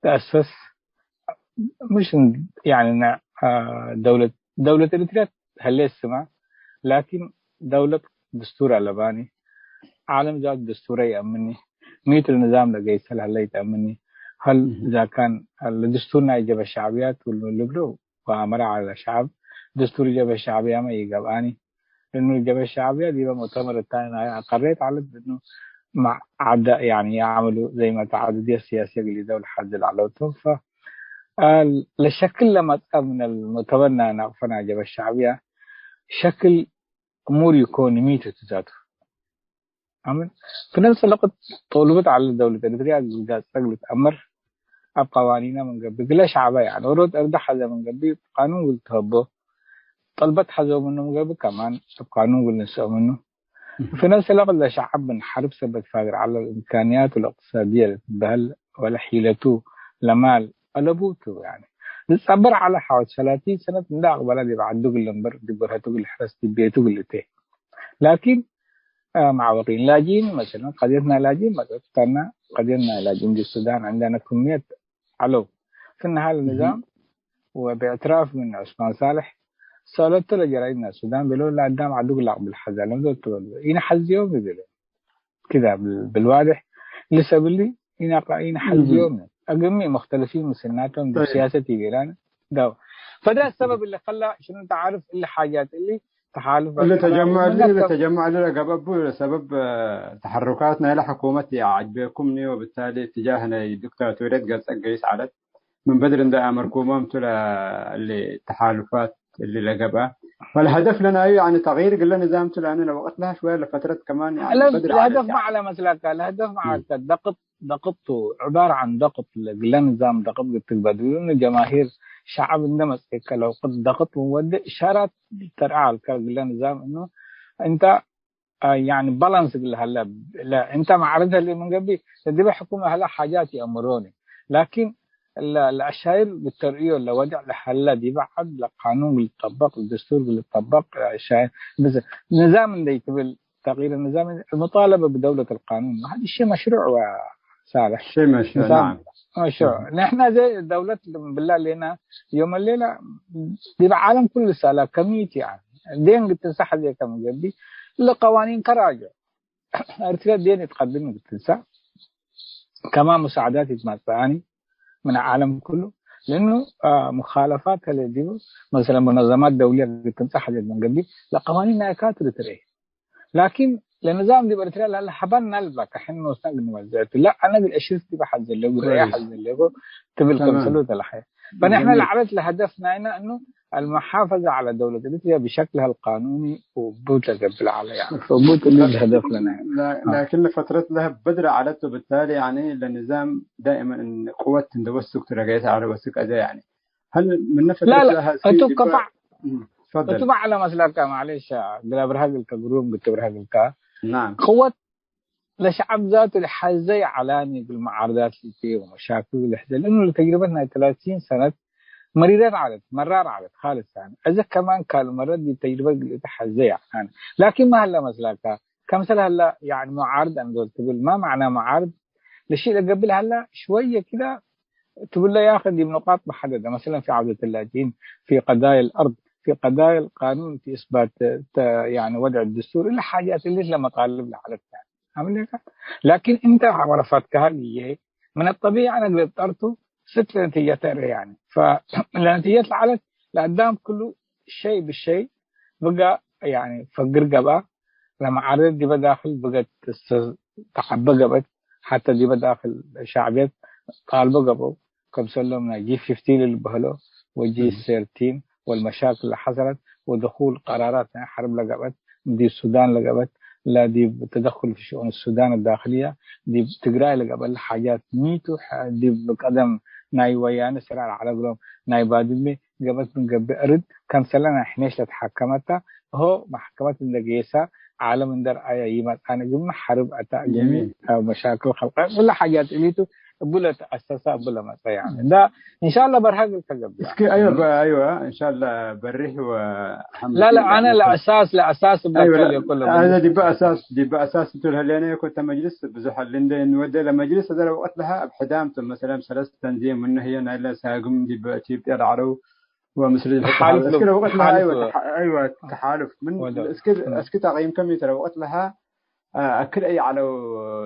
ተአሰስ፣ ምሽ እንድ-፣ ያኒ፣ ነ-፣ አ፣ ደውለት፣ ደውለት ኤሪትርያ ሀሌት ስመ፣ ላኪን ደውለት ድስቱር አለባኒ፣ ዓለም ዛቱ ድስቱረ ይአምኒ፣ ሚት ለንዛም ለገይሰ ለሀለ ይትአምኒ፣ ሀል እህ። ዛካን ለድስቱር ናይ ጀበ ሸዕብያት ወልብሎ ወአመረ ዐለ ሸዐብ፣ ድስቱር ጀበ ሸዕብያመ ኢገብአኒ፣ እኑ ጀበ ሸዕብያ ዲበ ሙእተመር እታኒ ናይ አቀሬት ዐለት፣ እኑ መ-፣ ዐደ፣ ያኒ፣ የአምሉ ዘይ መተዓደድየት ሲያስየ እግል ኢደው ለሐዜ ለዐለው ቶም። ፈ-፣ አ፣ ለሸክል ለመጽአ ምን አልሙእተመር ናይ ናቅፈ ናይ ጀበ ሸዕብያ ሸክል እሙር ኢኮን፣ ሚት ቱ ዛቱ። አምን፣ ፊ ነፍስ ለወቅት ጦልበት ዐለ ደውለት ኤሪትርያ እግል ጋጸግ ልትአመር፣ እብ ቀዋኒነ ምን ገብእ፣ ግለ ሸዕበ፣ ያኒ፣ ኦሮት እርድ ሐዘ ምን ገብእ፣ ቃኑን እግል ትሀቦ፣ ጠልበት ሐዘው ምኑ ምን ገብእ፣ ከማን እብ ቃኑን እግል ንስኦ ምኑ። እህ። ፊ ነፍስ ለወቅት ለሸዐብ ምን ሐርብ ሰበት ፋግር ዐለ፣ እምካንያቱ ለእቅትሳድየ ለትትበህል ወለ ሒለቱ ለማል አለቡ ቱ፣ ያኒ፣ ልትጸበር ዐለ። ሐወት ሰላሲን ሰነት እንደ አቅበለ ዲብ ዐዱ እግል ልንበር፣ ዲብ በርሀቱ እግል ልሕረስ፣ ዲብ ቤቱ እግል ልእቴ። ላኪን፣ አ፣ መዓወቂን ላጅኢን መሰለን፣ ቀድየት ናይ ላጅኢን መጸት ተና፣ ቀድየት ናይ ላጅኢን ዲብ ሱዳን ዐንደነ ክምየት ዐለው። في النهاية النظام وباعتراف من عثمان صالح ሰለቱ ለጀራይድ ናይ ሱዳን ቤሎ ለአዳም ዐዱ ግላቅ ብልሐዛ ለምዶ ትበሉ ኢነ ሐዝዮም ይቤሎ። كده بال-، بالواضح لسه بلي إنا قا-، إنا حل يوم أقمي مختلفين مسناتهم طيب. بالسياسة تيجيران داو. فده السبب اللي خلى شنو تعرف اللي حاجات اللي تحالف اللي بين تجمع اللي، اللي تجمع اللي لقب أبو سبب، آه، تحركاتنا إلى حكومة عجبكمني، وبالتالي اتجاهنا دكتاتوريت قال سقيس على من بدر عند أمركم أنتم ل-، اللي تحالفات اللي لقبها. فالهدف لنا أيوة يعني تغيير قلنا نظام تلاني لوقت لها شوية لفترة كمان يعني لا، بدري على الهدف يعني. ما على مسلكة، الهدف ما على الضغط، ضغط عبارة عن ضغط، قلنا نظام ضغط قلت بدون جماهير شعب عندما لو قد ضغط وود إشارات ترعى على قلنا نظام إنه أنت آه، يعني بالانس اللي هلا لا أنت معرضها اللي من قبل تدبي حكومة هلا حاجات يأمروني لكن العشائر بالترقية اللي وضع لهلا دي بعد القانون اللي طبق الدستور اللي طبق العشائر بس نظام اللي تبي تغيير النظام المطالبة بدولة القانون هذا الشيء مشروع وصالح شيء مشروع نظام نعم. مشروع نحن زي دولة بالله لنا يوم الليلة دي بعالم كل سالة كميت يعني دين قد تنسحب زي كم قبل لقوانين كراجع أرتلا دين يتقدم قد تنسى كما مساعدات يتمتعني من العالم كله لأنه آه مخالفات اللي ديو مثلا منظمات دولية قد تنسى حاجات من قبل لقوانين نايكات تريه لكن لنظام دي بأرتلا لا حبان نلبك حين نوصل نوزعت لا أنا بالأشياء دي بحد اللي يقول أي حد اللي يقول تبي الكونسلوت الحياة فنحن العرض لهدفنا هنا أنه المحافظة على دولة إريتريا بشكلها القانوني وبوت لقبل على يعني فبوت اللي الهدف لنا يعني. لا- لكن فترة لها بدرة علت وبالتالي يعني للنظام دائما إن قوة تندوسك ترقيت على وسك أذى يعني هل من نفس لا لا لها أتوقع تفضل أتوقع على مسلكة معلش قلت برهق الكجروم قلت برهق الكا نعم قوة ለሸዐብ ዛቱ ለሐዘ ይዐላኒ እግል መዓርዳት ልትቤ ወመሻክል ለሐዘ ለእኑ ለተጅርበት ናይ ተላቲን ሰነት መሪረት ዐለት፣ መራር ዐለት ካልስ ያኒ። እዘ ከማን ካልእ መረት ዲብ ተጅርበት እግል እተ ሐዘ ይዐላኒ። ላኪን ማ ሀለ መስላካ፣ ከምሰል ሀላ ያኒ መዓርድ አንዶል ትብል፣ ማ መዕና መዓርድ? ለሺ ለገብእ ለሀላ ሽወየ ክደ ትብሎ ያኺ ዲብ ንቃጥ መሐደደ፣ መሰለን ፊ ዐውደት ላጅኢን፣ ፊ ቀዳየ አልአርድ፣ ፊ ቀዳየ አልቃኑን፣ ፊ እስባት ተ-፣ ያኒ ወድዕ ድስቱር፣ እሊ ሓጃት እሊት ለመጣልብ ለዐለት ያኒ። አምልካ። ላኪን እንተ ወረፈትከሃ እዬ፣ ምን አጠቢዕ አነ እግል ጠርቱ ስክ ለነቲጀት እሬ ያኒ። ፈ-፣ ለነቲጀት ለዐለት ለአዳም ክሉ ሸይ ብሸይ ብጋ ያኒ ፈግር ገብአ፣ ለመዓርደት ዲበ ዳክል ብገት ተዐበ ገብአት፣ ሐተ ዲበ ዳክል ሸዕብየት ጣልቦ ገብአው፣ ከምሰሎም ናይ ጂ ፊፍቲን ልልበህሎ ወጂ እህ። ሰርቲን ወልመሻክል ለሐሰለት ወድኹል ቀራራት ናይ ሐርብ ለገብአት፣ ዲብ ሱዳን ለገብአት፣ ለዲብ ተደኹል ፊ ሽኡን ሱዳን ዳክልየ፣ ዲብ ትግራይ ለገብአት ለሓጃት ሚቱ፣ ዲብ ቀደም ናይ ወያነ ስራር ዐለ እግሎም ናይ ባድሜ ገብአት ምን ገብእ እርድ፣ ከምሰለ ናይ ሕኔሽ ለተሓከመት ተ፣ እሆ መሕከመት እንዴ ጌሰ፣ ዓለም እንዴ ረአየ ይመጽአነ ግምሕ ሐርብ አተ፣ ግምሕ ጀሚል። አው መሻክል ከልቀ፣ እለ ሓጃት እሊቱ እቡ ለተአሰሰ እቡ ለመጽአ ያኒ። እንዳ እንሻአላህ በርሀ እግል ተገብእ። እስኪ አይወ፣ በ-፣ አይወ፣ እንሻአላህ በርህ ወአልሐምዱሊላህ። ላ፣ ላ፣ አነ ለአሳስ፣ ለአሳስ እብለ አይወ፣ ከል ላ፣ የኩል አነ መጅልስ። ዲበ አሳስ፣ ዲበ አሳስ እቱ ለህሌነ የኮተ መጅልስ ብዙሕ አለ እንዴ እንወደ ለመጅልስ እዘ ለወቅት ለሃ እብ ሕዳም ቱ፣ መሰለን ሰለስ ተንዚም ምኑ ህዬ ናይለ ሳግም ዲበ ኢትዮጵያ ለዐለው ወምስል ተሓልፍ እስኪ ለው፣ ለወቅት ለሃ፣ ተሓልፍ አይወ፣ ለው። ተሓ-፣ አይወ፣ ተሓልፍ። ምን ወደ-፣ እስኪ፣ እም። እስኪ ተቅይም ከም ይትረ ወቅት ለሃ፣ አ፣ አክል አይ ዐለው፣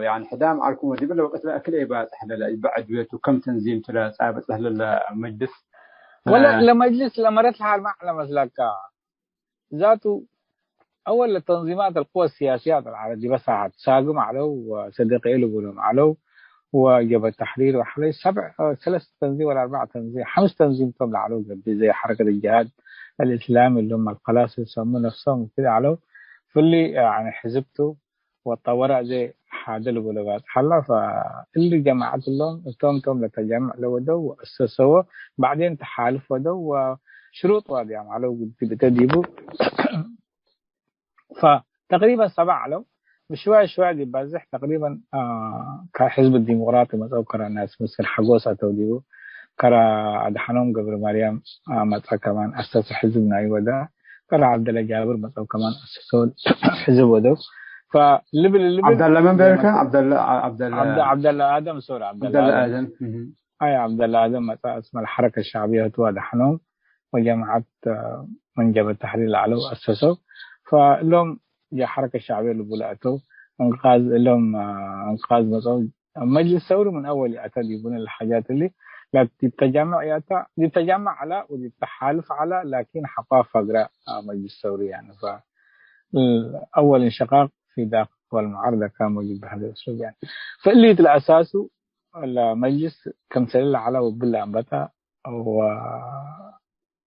ያኒ ሕዳም ዐልኩም ወዲብ ለወቅት ለአክል አይ ባጽሕ ለለ፣ በዐድዌቱ ከም ተንዚም ቱ ለጻብጥ ለለ መጅልስ። ወለ አ፣ ለመጅልስ ለመረት ለሃ አልማዕ ለመስለካ። ዛቱ አወል ለተንዚማት አልቅወ ሲያሲያት አልዐረብ ዲበ ሳሐት ሳግም ዐለው ወሰደቀኤ ልቡሎም ዐለው ወጀበት ተሕሪር ወሐለይ ሰብዕ፣ ሰለስ ተንዚም ወለ አርበዕ ተንዚም፣ ሐምስ ተንዚም ቶም ለዐለው ገብእ ዘይ ሐረከት ጅሃድ አልእስላሚ እሎም አልከላስ ሰሙ ነፍሶም ክል ዐለው። ፍሊ ያኒ ሕዝብ ቱ ወጠወረ ዘይ ሓደ ልቡለ ባጽሕ ሀላ። ፈእሊ ጀማዐት እሎም እቶም ቶም ለተጀምዕ ለወደው ወአሰሰዎ። ባዕዴን ተሓልፍ ወደው ወሽሩጥ ዋድያም ዐለው ዲብ እተ ዲቡ ፈተቅሪበን ሰባ ዐለው። ብሽዋይ ሽዋይ ዲብ ባዝሕ ተቅሪበን፣ አ፣ ከሕዝብ ዲሞቅራጢ መጸው ከረ ናስ ምስል ሐጎስ አተው ዲቡ። ከረ አድሐኖም ገብረማርያም፣ አ፣ መጸ ከማን አሰሰ ሕዝብ ናይ ወደ። ከረ ዐብደለ ጃብር መጸው ከማን አሰሰው ሕዝብ ወደው። ፈልብል ልብል ዐብደላ መን ቤልከ? ዐብደላ፣ ዐብደላ፣ ዐብደ-፣ ዐብደላ አደም፣ ሶሪ፣ ዐብደላ ዐብደላ አደም። አደም። እህ። አይ፣ ዐብደላ አደም መጽአ፣ እስመ ለሐረከ ሸዕብየ ህቱ ወደሐኖም ወጀማዐት፣ አ፣ ምን ጀብሀት ተሕሪር ለዐለው አሰሰው። ፈእሎም ሐረከት ሸዕብየ ልቡለ አተው፣ እንቅቃዝ እሎም፣ አ፣ እንቅቃዝ መጽአው። መጅልስ ሰውሪ ምን አወል ይአተ ዲቡነ ለሓጃት እሊ፣ ላኪን ዲብ ተጃምዕ ይአተ፣ ዲብ ተጃምዕ ዐላ ወዲብ ተሓልፍ ዐላ፣ ላኪን ሐቋ ፈግረ፣ አ፣ መጅልስ ሰውሪ ያኒ። ፈ-፣ አወል እንሽቃቅ ፊ ዳክል ወልሙዓርደ ካን መውጁድ በሀዘ እስሉብ ያኒ። ፈእሊት ለአሳሱ ለመጅልስ ክምሰል ለዐለ ወብለ አንበተ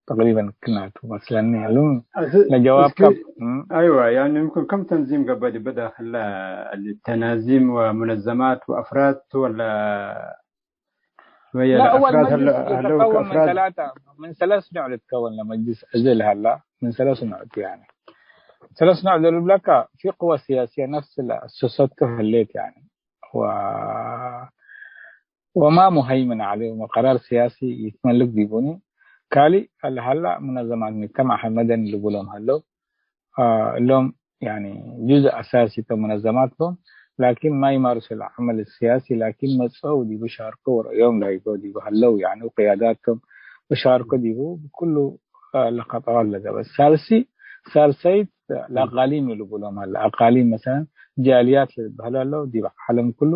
ወተቅሪበን ክናቱ መስለኒ። ሀሉ አዚ ለጀዋብ እስኪ፣ ከብ፣ እም። አይወ፣ ያኒ ምክን ከም ተንዚም ገብአ ዲበ ዳክል ተናዚም ወሙነዘማት ወአፍራድ ወለ ወየ لا، هو ለአፍራድ ሀለ-፣ المجلس ሀለው يتكون من ከአፍራድ ثلاثة، من ثلاث نوع ልትከወን ለመጅልስ እዚ ለሀላ ምን ሰለስ ኖዕ ቱ፣ ያኒ ሰለስ ኖዕ ለልብለከ ፊ ቅወ ሲያስየ ነፍስ ለአሰሰቱ ህሌት፣ ያኒ ወ-፣ ወማ ሙሀይምን ዐለ ወቀራር ሲያሲ ይትመልክ ዲቡኒ። ካሊ ለሀላ ሙነዘማት ሙጅተማዕ መደኒ ልቡሎም ሀለው። አ፣ እሎም ያኒ ጁዝ አሳሲ ተ ሙነዘማት ቦም፣ ላኪን ማ ይማርሱ ለዐመል ሲያሲ፣ ላኪን መጽአው ዲቡ ሻርኮ ወረአዮም ለሀይቦ ዲቡ ሀለው፣ ያኒ ወቅያዳቶም ወሻርኮ ዲቡ ብኩሉ፣ አ፣ ለከጠዋት ለገበት። ሳልሲ፣ ሳልሰይት ለአቃሊም ይልቡሎም ሀለ። አቃሊም መሰለን ጃልያት ልበሀሉ ሀለው ዲብ ዓለም ኩሉ።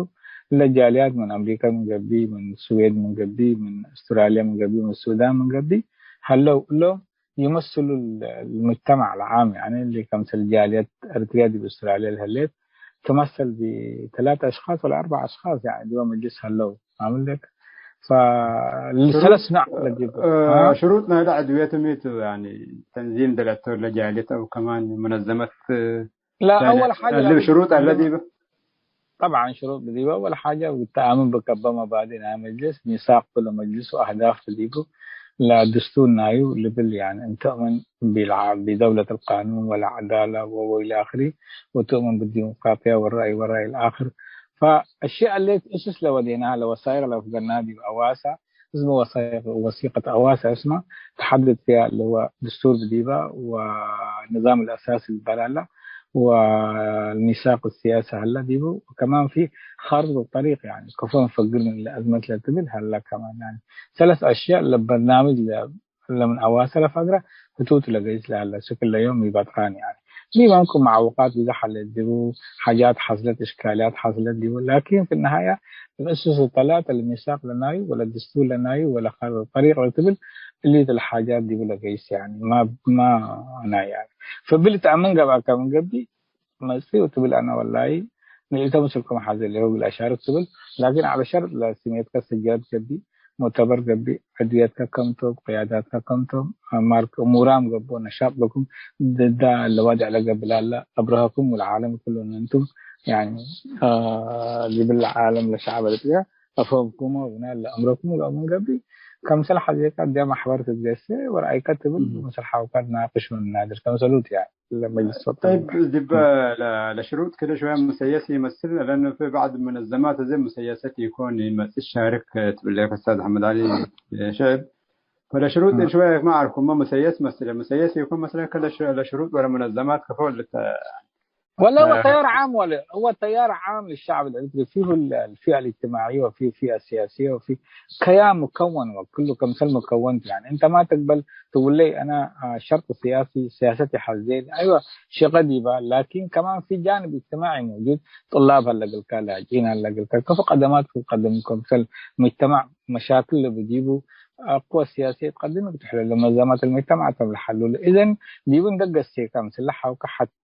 እለ ጃልያት ምን አምሪካ ምን ገብእ፣ ምን ስዌድ ምን ገብእ፣ ምን አስትራልያ ምን ገብእ፣ ምን ሱዳን ምን ገብእ ሀለው። እሎም ይመስሉ ል-፣ ልሙጅተማዕ ለዓም፣ ያኒ እሊ ከምሰል ጃልየት ኤረትርየ ዲብ አውስትራልየ ለህሌት ትመሰል ብተላተ አሽኻስ ወለ አርበዕ አሽኻስ፣ ያኒ ዲበ መጅልስ ሀለው። አምልክ። ፈ-፣ ሽሩጥ፣ ሰለስ ነዕ ለዲብ፣ እ፣ አ? ሽሩጥ ናይለ ዕድውየት ሚ ቱ፣ ያኒ ተንዚም ደለቶ ለጃልየት አው ከማን ሙነዘመት፣ لا، ያኒ أول حاجة እሊ لابد ሽሩጥ አለ ዲበ? طبعا شروط ዲበ አወል ሓጀ ተአምን ብከበ መባዲ ናይ መጅልስ፣ ሚሳቅ ቱ ለመጅልስ ወአህዳፍ ዲቡ ለድስቱር ናዩ ልብል፣ ያኒ እንተእምን ቢልዓ-፣ ቢደውለት አልቃኑን ወለዐዳላ ወ-፣ ወኢለ አክሪ፣ ወትእምን ብዲሞቅራጥያ ወራይ ወራይ ኢለ አክር። ፈአሽያእ እሊ እስስ ለወዴናሃ ለወሳይቅ ለፍገርናሃ ዲብ አዋሳ፣ ህዝብ ወሳይቅ ወሲቀት አዋሳ እስማ ተሐድድ ፊያ ለህወ ድስቱር ብዲባ ወንዛም አልአሳሲ ልበላላ ወሚሳቅ ሲያሲ ሀለ ዲቡ። ከማን ፊ ኻርጠት ጠሪቅ፣ ያኒ፣ ከፎ ንፈግር ምን ለአዝመት ለትብል ሀለ ከማን፣ ያኒ፣ ሰለስ አሽያእ ለበርናምጅ ለ-፣ ለምን አዋሰ ለፈግረ ህቱቱ ለገይስ ለሀለ ሽክል ለዮም ኢበጥራን፣ ያኒ። ዲብ አምክን መዓውቃት ብዘሕ ሀለ ዲቡ፣ ሓጃት ሐስለት፣ እሽካልያት ሐስለት ዲቡ። ላኪን ፊ ነሃያ ለእስሱ ተላተ ለሚሳቅ ለናዩ ወለድስቱር ለናዩ ወለኻርጠት ጠሪቅ ለትብል እሊት ለሓጃት ዲቡ ለገይስ፣ ያኒ፣ ማ፣ ማ ናይ፣ ያኒ። ፈብል ተአምን ገብአከ ምን ገብእ፣ መጽእ ወትብል፣ አነ ወላሂ ንእልተ ምስልኩም ሐዘ ለሁ እግል አሻርክ ትብል፣ ላኪን ዐለ ሸርጥ ለስሜትከ ሰጅረት ገብእ፣ ሙዕተበር ገብእ፣ ዕድውየትከ ከም ቶም፣ ቅያዳትከ ከም ቶም፣ አማርክ ሙራም ገብኦ፣ ነሻጥ ለኩም፣ ድዳ ለወድዕ ለገብእ ላለ፣ አብረሀኩም ወለዓለም ኩሉ እንቱም፣ ያኒ፣ አ፣ ዲብለ ዓለም ለሸዐብ ኤረትርያ አፍሀምኩሞ፣ ብናእ ለአምረኩም ወለአምን ገብእ፣ ከምሰል ሐዜከ አድያ መሕበር ትትገሴ ወረአይከ ትብል፣ እህ። ምስል ሐውከ ትናቅሽ ወንናድር፣ ከምሰሉት ያኒ። ለመጅልስ ወጠን። ጠይብ፣ ዲበ ለ-፣ ለሽሩጥ ክለ ሸወየ ሙሰየስ ይመስል፣ ለአኑ ፊ በዕድ ሙነዘማት አዜ ሙሰየሰት ኢኮን ይመጽእ ሻርክ ትብል ለከ ኡስታዝ አሕመድ ዐሊ ሽዕብ። ፈለሽሩጥ እም። ሸወየ ክማ ዐርኩመ ሙሰየስ መስለ፣ ሙሰየስ ኢኮን መስለ ከለ ሽ-፣ ለሽሩጥ ወለሙነዘማት ከፎ ልተ-፣ ወለ هو አ፣ تيار عام ولا هو تيار عام للشعب الإريتري، فيه ال-، الفئة الاجتماعية وفيه الفئة السياسية وفيه كيان مكون وكله كمثل مكون. يعني أنت ما تقبل تقول لي أنا، آه، شرط سياسي، سياستي حزين، أيوة، شي غريبة، لكن كمان في جانب اجتماعي موجود، طلاب هلا قلت، لاجئين هلا قلت، كيف قدمات تقدم كمثل مجتمع، مشاكل اللي بتجيبه، آه، قوى سياسية تقدم، بتحل لمنظمات المجتمع تم الحلول. إذن دي بندق السيكا مثل حوكا حتى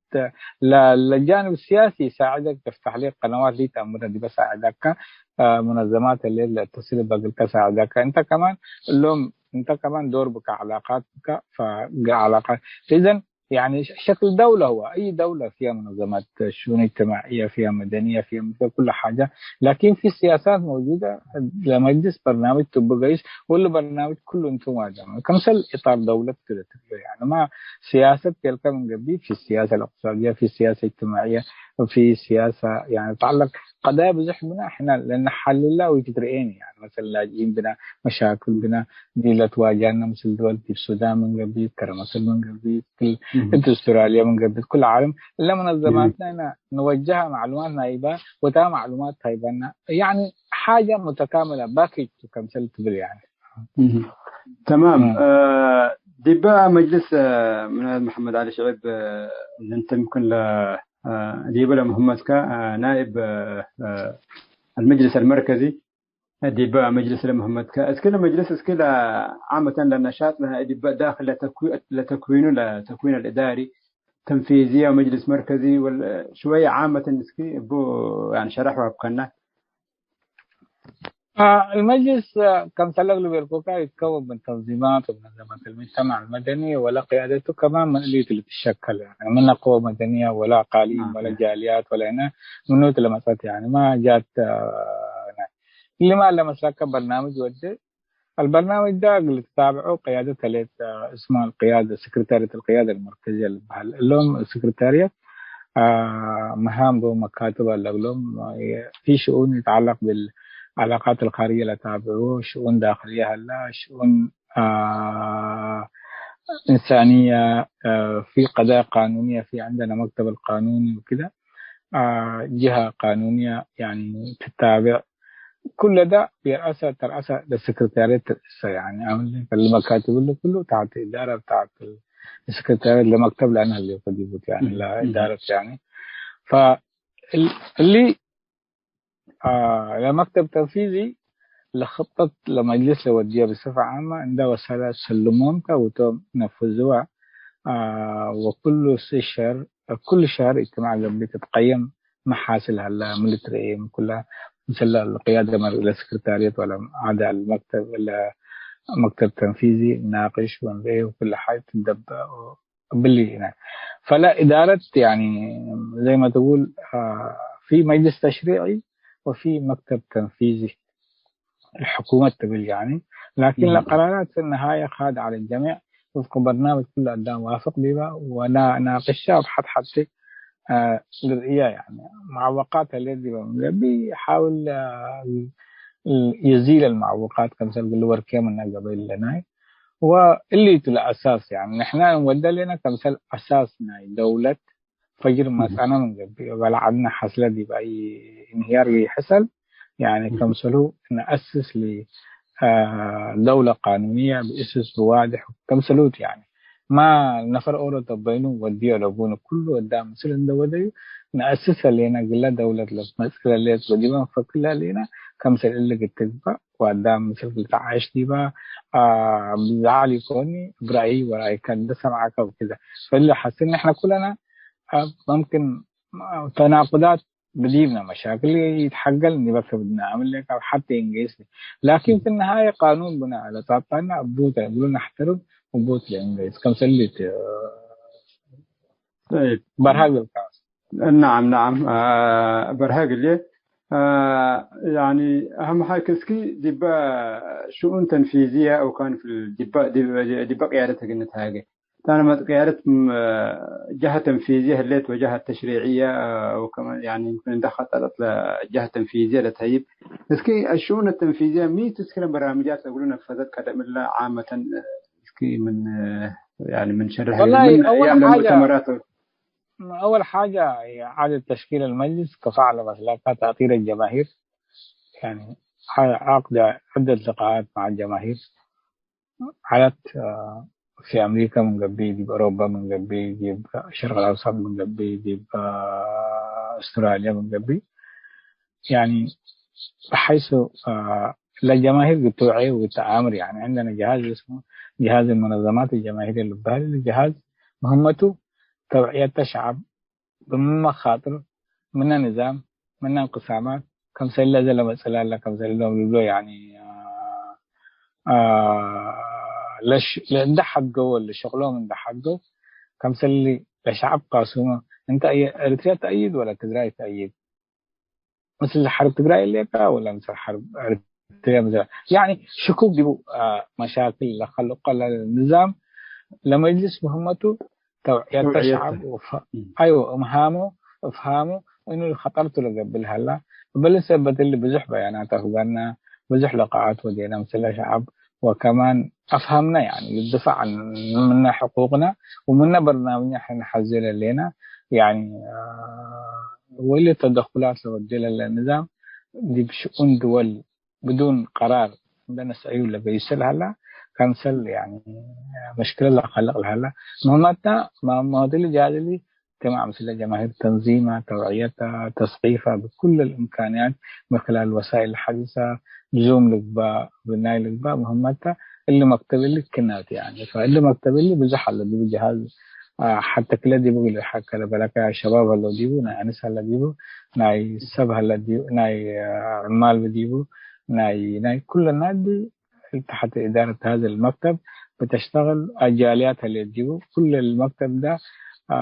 ل-، للجانب السياسي يساعدك، تفتح لك قنوات اللي تأمرها دي بساعدك، آه، منظمات اللي تصل بقى تساعدك. أنت كمان اللوم، أنت كمان دور بك علاقات بك، فعلاقات. إذن يعني ش-، شكل دولة هو، أي دولة فيها منظمات شؤون اجتماعية، فيها مدنية، فيها، فيها كل حاجة، لكن في سياسات موجودة، لمجلس برنامج تبقى رئيس، ولا برنامج كله انتم واجهة. كمثل إطار دولة كده، يعني ما سياسة تلك من قبل، في السياسة الاقتصادية، في السياسة الاجتماعية، في سياسة، يعني، تتعلق قضايا ብዙሕ ብነ ሕነ ለነሐልላ ወይትትርኤኒ፣ يعني፣ مثلًا ላጅኢን ብነ፣ መሻክል ብነ፣ ዲብ ለትዋጃነ ምስል ድወል ዲብ ሱዳን ምን ገብእ፣ ከረ መስር ምን ገብእ፣ ክል እት አውስትራልያ ምን ገብእ፣ ኩል ዓለም እለ መነዘማትነ እነ ንወጀሃ ማዕሉማት ናይባ ወታ ማዕሉማት ታይባና፣ يعني، حاجة متكاملة، باكج ከምሰል ትብል፣ يعني። እህ። ተማም። እም። እ፣ ዲበ መጅልስ፣ እ፣ ምን መሐመድ ዓሊ ሽዕብ፣ እ፣ እንተ ምክን ለ፣ እ፣ ዲበ ለምህመትከ፣ እ፣ ናይብ፣ እ፣ አልመጅልስ አልመርከዚ፣ ዲበ መጅልስ ለምህመትከ፣ እስኪ ለመጅልስ፣ እስኪ ለዓመተን ለነሻጥ፣ ለ-፣ ዲበ ዳክል ለተክዊ-፣ ለተክዊኑ፣ ለተክዊን አልእዳሪ፣ ተንፊዝየ ወመጅልስ መርከዚ፣ ወል-፣ ሽወየ ዓመተን እስኪ እቡ፣ ያኒ፣ ሸረሕ ወሀብከና። آه، المجلس، آه، ከምሰል እግል ቤልኩካ ይትከወን ምን ተንዚማት ወመነዘመት المجتمع المدني ወለቅያደቱ ከማን ምን እሊ ልትሸከል፣ ያኒ፣ ምነ ቅወ መደንየ ወለ አቃሊም ወለ ጃልያት ወለ ህነ ምኑ ለመጸት፣ ያኒ፣ ማ ጃት፣ آه، እሊ ማ ለመስለከ በርናምጅ ወድ አልበርናምጅ ዳ እግል ትታብዖ ቅያደት ህሌት፣ آه، እስመ አልቅያደ፣ ሰክረታርየት አልቅያደ አልመርከዝየ ልበሀል። እሎም ሰክረታርየት፣ آه، መሃም ዶም መካትብ አለ እግሎም፣ في شؤون يتعلق بالعلاقات الخارجية ለታብዕዎ፣ شؤون داخلية ሀላ፣ شؤون، آه، إنسانية، آه، في قضايا قانونية، في عندنا مكتب القانوني وكذا، آه، جهة قانونية، يعني، تتابع ኩለ ዳ ቢርአሰ ተርአሰ ለሰክረታርየት ተርእሰ፣ ያኒ፣ አሁን ለመካትብ እሉ ኩሉ ተሐት እዳረ ብታዐት ሰክረታርየት ለመክተብ ለአነ ህሌኮ ዲቡት፣ ያኒ፣ እም፣ እም። ለእዳረት፣ ያኒ። ፈ-፣ እል-፣ እሊ፣ አ፣ ለመክተብ ተንፊዚ ለክጠት ለመጅልስ ለወድየ ብስፈ ዓመ እንደ ወሰለ ሰልሞም ተ ወቶም ነፍዝዋ፣ አ፣ ወኩሉ ሸህር፣ ኩሉ ሸህር እጅትማዕ ገብእ ትትቀየም፣ ሚ ሐስል ሀላ፣ ሚ ልትረኤ፣ ሚ ኩለ፣ ምስል ለቅያደ መር-፣ ለሰክረታርየት ወለ ዐደ አልመክተብ፣ ለመክተብ ተንፊዚ ናቅሽ ወንርኤ ወኩለ ሓይ ትደበ እብሊ። ፈለ እዳረት፣ ያኒ፣ زي ما تقول، አ፣ في مجلس تشريعي وفي مكتب تنفيذي። الحكومة تبل يعني، لكن እህ። القرارات في النهاية خاضعة للجميع وفق برنامج كل አዳም ዋፍቅ ዲባ ወናናቅሻ ወሐት ሐቴ፣ አ፣ ልርእያ፣ يعني፣ معوقات ህሌት ዲበ ምን ገብእ ይሓውል፣ አ፣ يزيل المعوقات ከምሰል እግል ወርኬ ምነ ገበይ ለናይ ወእሊቱ ለአሳስ፣ يعني፣ ንሕና እንወደ ሌነ ከምሰል አሳስ ናይ ደውለት ፈጅር እህ። መጽአነ ምን ገብእ፣ በለ ዐድነ ሐስለ ዲብ አይ እንህያር ይሕሰል፣ ያኒ፣ እህ። ከምሰሉ ነአስስ ሊ፣ አ፣ ደውለ ቃኑንየ ብእስስ ብዋድሕ ከምሰሉት፣ ያኒ፣ ማ ነፈር ኦሮ ተበይኑ ወድዮ ለቡኑ ኩሉ ወዳም ምስል እንደ ወደዩ ነአስስ ሌነ፣ ግለ ደውለት ለትመጽእ ለሌት ወዲበ ንፈክር ለሌነ፣ ከምሰል እሊ ግትግበእ ወአዳም ምስል ልትዓየሽ ዲበ፣ አ፣ ብዘዓል ኢኮኒ፣ ብራእይ ወራእይከ እንደ ሰምዐከ ወክደ። ፈሊ ሐስን ንሕነ ኩለነ፣ አ፣ መምክን ተናቁዳት ብዲብነ መሻክል ይትሐገል እንዲበ ክብድነ አምሌከ ሐቴ እንገይስ። ላኪን ፊ ነሃየ ቃኑን ብነ ለጻብጣነ እቡተ እግሉ ነሕተርም እቡት ለእንገይስ። ከምሰሊት ጠይብ። በርሃ ገልካስ። ነዓም፣ ነዓም። አ፣ በርሃ ግሌ፣ አ፣ ያኒ አህም ሐቅ እስኪ ዲበ ሽኡን ተንፊዝየ አው ካን ፊል ዲበ፣ ዲበ፣ ዲበ ቅያደት እግል ንትሃጌ። ታን መ-፣ ቅያደት፣ ም-፣ ጀሀ ተንፊዝየ ህሌት ወጀሀ ተሽሪዕየ፣ አ፣ ወከመ፣ ያኒ፣ ይምክን እንደ ኸጠጠት ለጀሀ ተንፊዝየ ለተህይብ። እስኪ አሽኡን ተንፊዝየ ሚ ቱ እስኪ ለበራምጃት ለእግሉ ነፈዘት ቀደም እለ ዓመተን፣ እስኪ ምን፣ ያኒ፣ ምን ሸርሕ ወላሂ፣ ምን አወል አያም ሓጃ፣ ለሙእተመራት። አወል ሓጃ፣ ኢዓደት ተሽኪል አልመጅልስ ከፋዕ ለመስለከ ተእቲር አልጀማሂር፣ ያኒ፣ ዐ-፣ ዐቅድ ዐደት ልቃአት መዐ አልጀማሂር። ዐለት፣ አ፣ ፊ አምሪከ ምን ገብእ፣ ዲብ አውሮፓ ምን ገብእ፣ ዲብ ሸርቅ አልአውሰጥ ምን ገብእ፣ ዲብ፣ አ፣ አውስትራልያ ምን ገብእ፣ ያኒ፣ ብሐይሱ፣ አ፣ ለጀማሂር ግትውዔ ወተአምር፣ ያኒ፣ ዐንደነ ጀሃዝ እስሙ ጀሃዝ አልመነዘማት አልጀማሂርየ ልበሀል፣ ጀሃዝ መህመቱ ተውዕየተ ሸዐብ፣ ብሚ መኻጥር፣ ምነ ንዛም፣ ምነ እንቅሳማት፣ ከምሰል ለዘ ለመጽእ ላለ፣ ከምሰል እሎም ልብሎ፣ ያኒ፣ አ፣ አ፣ ለሽ-፣ ለእንደ ሐድገው ወለ ሸቅሎም እንደ ሐድገው፣ ከምሰል ለሸዐብ ቃሱመ፣ እንተ አየ-፣ ኤሪትርያ ተአይድ ወለ ትግራይ ተአይድ? ምስል ሐርብ ትግራይ እሌከ ወለ ምስል ሐርብ ኤሪትርያ ምስል፣ ያኒ ሽኩክ ዲቡ፣ አ፣ መሻክል ለከልቆ ለንዛም ለመጅልስ ሙህመቱ ተውዕየተ ተውዕየተ። ሸዐብ ወፈ-፣ እም። አይወ፣ እምሃሙ እፍሃሙ እኑ ኸጠርቱ ለገብእ ለሀላ። እበሊ ሰበት እሊ ብዙሕ በያናት አፍገርና፣ ብዙሕ ልቃኣት ወዴና ምስለ ሸዐብ ወከማን አፍሀምና፣ ያኒ ልድፋዕ ምነ ሕቁቅና ወምነ በርናምጅና ሕነ ነሐዜ ለሌና፣ ያኒ ወእሊ ተደኩላት ለወዴ ለለ ንዛም ዲብ ሽኡን ድወል ብዱን ቀራር እንደ ነስአዩ ለገይሰ ለሀላ፣ ካንሰል ያኒ መሽክለ ለከልቅ ለሀላ። ምህመትነ ማሞትሊ ጃልሊ እጅትማዕ ምስለ ጀማሂር ተንዚማ፣ ተውዕየታ፣ ተስሒፋ ብኩል ልእምካንያት ምን ክላል ወሳኢል ሐዲሰ ልዙም ልግባእ፣ ብናይ ልግባእ ምህመትነ እሊ መክተብ እሊ ክናት ያኒ። ፈእሊ መክተብ እሊ ብዙሕ አለ ዲቡ ጀሃዝ አ፣ ሐቴ ክለ ዲቡ እግል ኢልሐቅ ከለ በለከ ሸባብ ሀለው ዲቡ፣ ናይ አንስ ሀለ ዲቡ፣ ናይ ሰብ ሀለ ዲቡ፣ ናይ፣ አ፣ ዕማል ዲቡ፣ ናይ፣ ናይ ኩለ ናዲ ተሐተ ኢዳረት ሀዘ ልመክተብ ብተሽተግል አጃልያት ሀሌት ዲቡ። ኩለ ልመክተብ ዳ፣ አ፣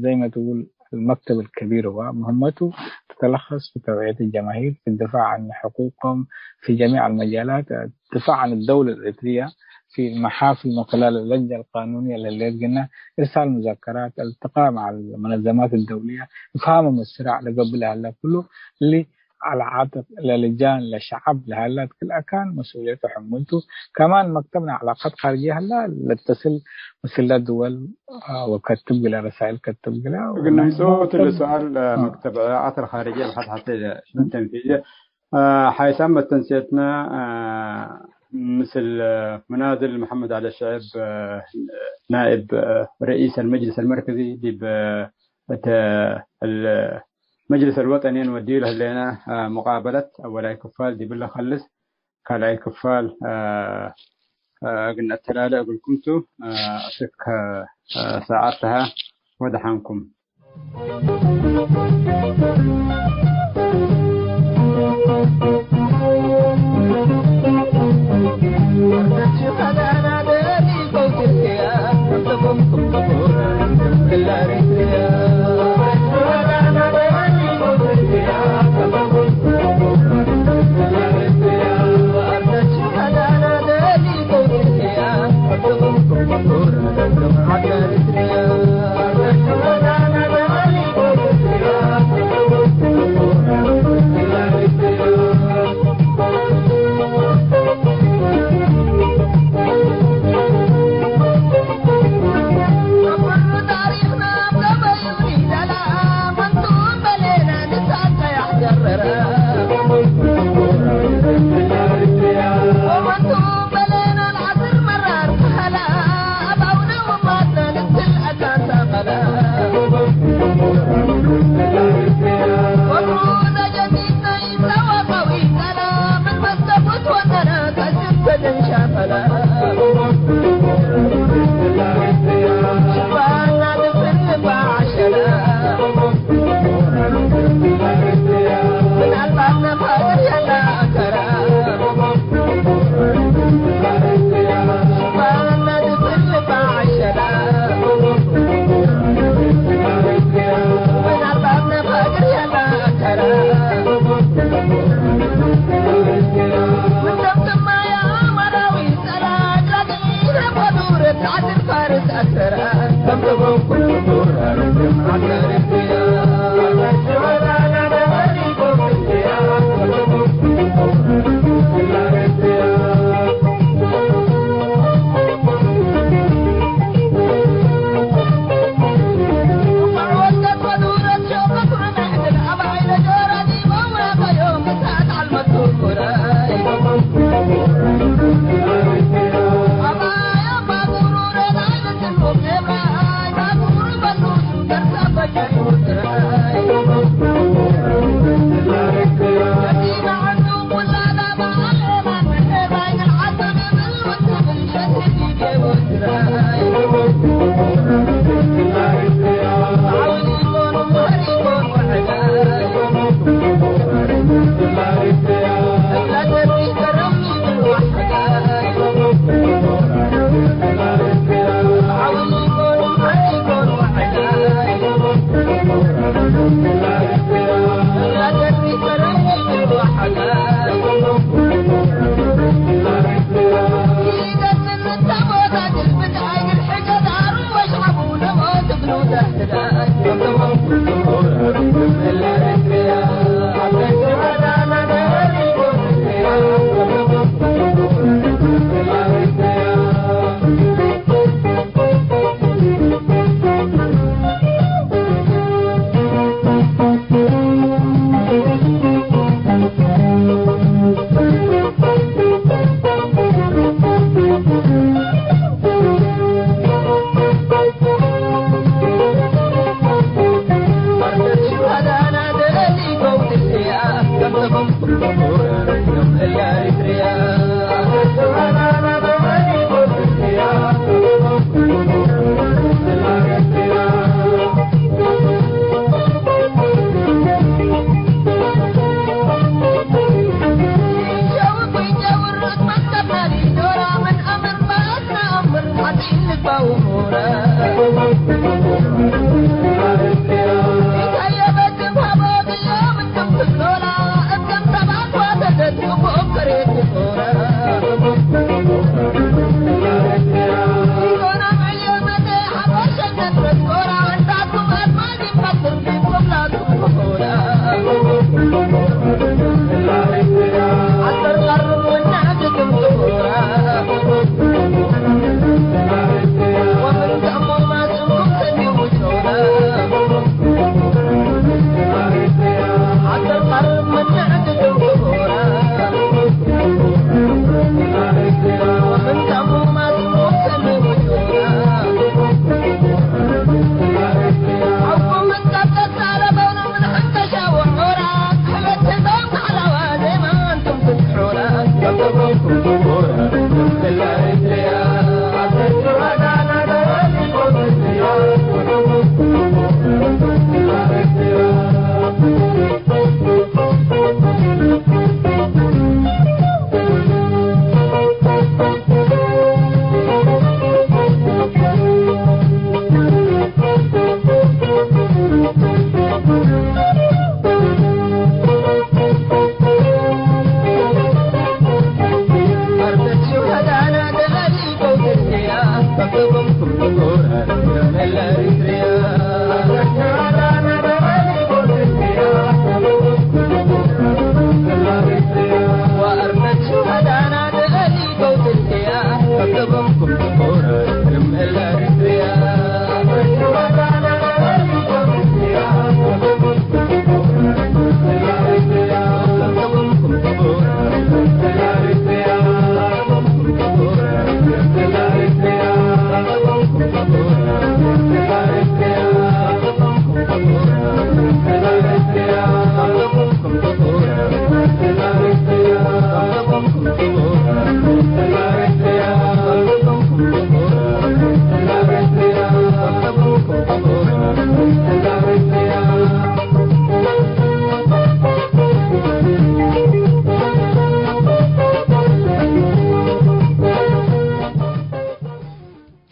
ዘይ መ ትቁል المكتب الكبير هو مهمته تتلخص في توعية الجماهير في الدفاع عن حقوقهم في جميع المجالات، الدفاع عن الدولة الإريترية في المحافل من خلال اللجنة القانونية ለህሌት ግነ፣ إرسال مذكرات፣ التقاء مع المنظمات الدولية፣ إفهامهم الصراع ለገብእ ለሀለ ኩሉ እሊ ዐለ ዓትቅ ለልጃን ለሸዐብ ለሀለ ክል አካን መስኡልየቱ ሕምልቱ። ከማን መክተብነ ዐላቀት ካርጅየ ሀላ ለተስል ምስለ ድወል ወከትብ ግለ ረሳይል ከትብ ግለ እግል ነምጽኦ እትሊ ሰኣል መክተብ ዐላቀት ካርጅየ ለሐት ሐቴ ሽኡን ተንፊዝየ ሓይሳም መተንስየትነ ምስል ሙናድል መሐመድ ዐሊ ሽዕብ ናእብ ረኢስ አልመጅልስ አልመርከዚ ዲብ እተ መጅልስ አልወጠኒ እንወድዩ ለህሌነ ሙቃበለት አወላይ ክፋል ዲብለ ከልስ ካልኣይ ክፋል እግል ነተላለ እግልኩም ቱ። አስክ ሰዓት ተሀ ወደሐንኩም።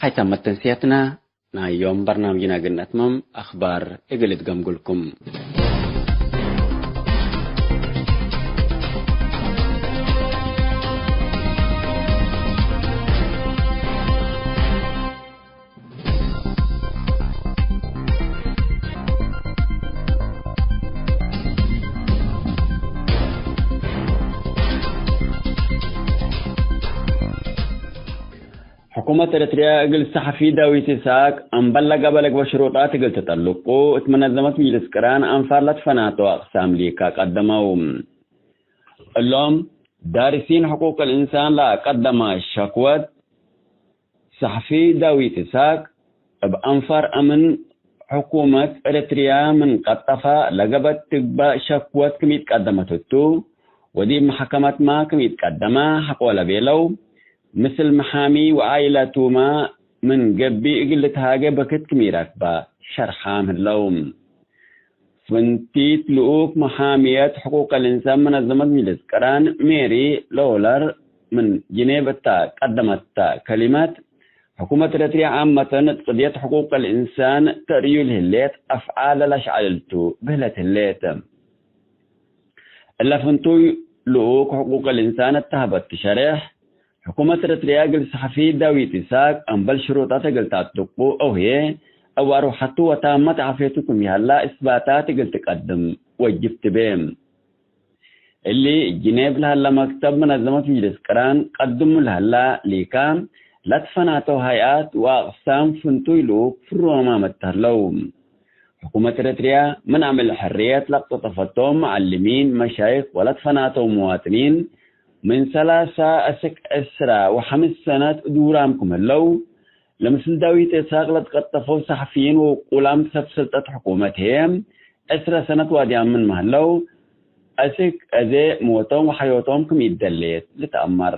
ሀይታም መተንስያትና ናይ ዮም በርናምጅና እግል ነትመም፣ አኽባር እግል እትገምጉልኩም። ሕኩመት ኤረትርያ እግል ሰሐፊ ዳዊት ኢሳቅ፣ አምበል ለገብአ ለግበእ ሽሩጣት እግል ትጠልቁ፣ እት መነዘመት ምጅልስ ቅራን አንፋር ለትፈናተው አቅሳም ሊካ ቀደመው። እሎም፣ ዳርሲን ሕቁቅ ልእንሳን ለአቀደመ ሸክወት፣ ሰሐፊ ዳዊት ኢሳቅ፣ እብ አንፋር አምን ሕኩመት ኤረትርያ ምን ቀጠፈ ለገብአት ትግበእ ሸክወት ክም ኢትቀደመት ህቱ፣ ወዲብ መሐከመትመ ክም ኢትቀደመ ሐቆ ለቤለው፣ ምስል መሓሚ ወዓኢለቱመ ምን ገብእ እግል ልትሃጌ በክት ክም ኢረክበ ሸርሓም ህለው። ፍንቲት ልኡክ መሓምየት ሕቁቅ ልእንሳን መነዘመት ምጅልስ ቅራን ሜሪ ሎውለር ምን ጅኔቭ እተ ቀደመተ ከሊመት፣ ሕኩመት ኤረትርያ ዓመተን እት ቅድየት ሕቁቅ ልእንሳን ተርእዩ ለህሌት አፍዓል ለለአሽዐልል ቱ ብህለት ህሌት። እለ ፍንቱይ ልኡክ ሕቁቅ ልእንሳን እተ ሀበት ትሸሬሕ፣ ሕኩመት ኤረትርያ እግል ሰሐፊ ዳዊት ኢሳቅ አምበል ሽሩጣት እግል ተአጥቁ አው ህዬ፣ እብ አርወሐቱ ወታመት ዓፍየቱ ክም ይሀላ እስባታት እግል ትቀድም ወጅብ ትቤ። እሊ ጅኔቭ ለሀለ መክተብ መነዘመት ምጅልስ ቅራን ቀድሙ ለሀላ ሊካ፣ ለትፈናተው ሀይአት ወአቅሳም ፍንቱይ ልኡክ ፍሩማመት ተህለው። ሕኩመት ኤረትርያ ምን አምዕል ሕርየት ለቅጠጠፈቶም መዐልሚን፣ መሻይክ ወለትፈናተው ሙዋጥኒን፣ ምን ሰላሳ አስክ ዕስራ ወሐምስ ሰነት ዱራም ክም ህለው፣ ለምስል ዳዊት ኢሳቅ ለትቀጠፈው ሰሐፊይን ወውቁላም ሰብ ስልጠት ሕኩመት ህዬ፣ ዕስረ ሰነት ዋድያም ምንመ ህለው፣ አስክ አዜ ሞቶም ወሐዮቶም ክም ኢደሌት ልትአመር።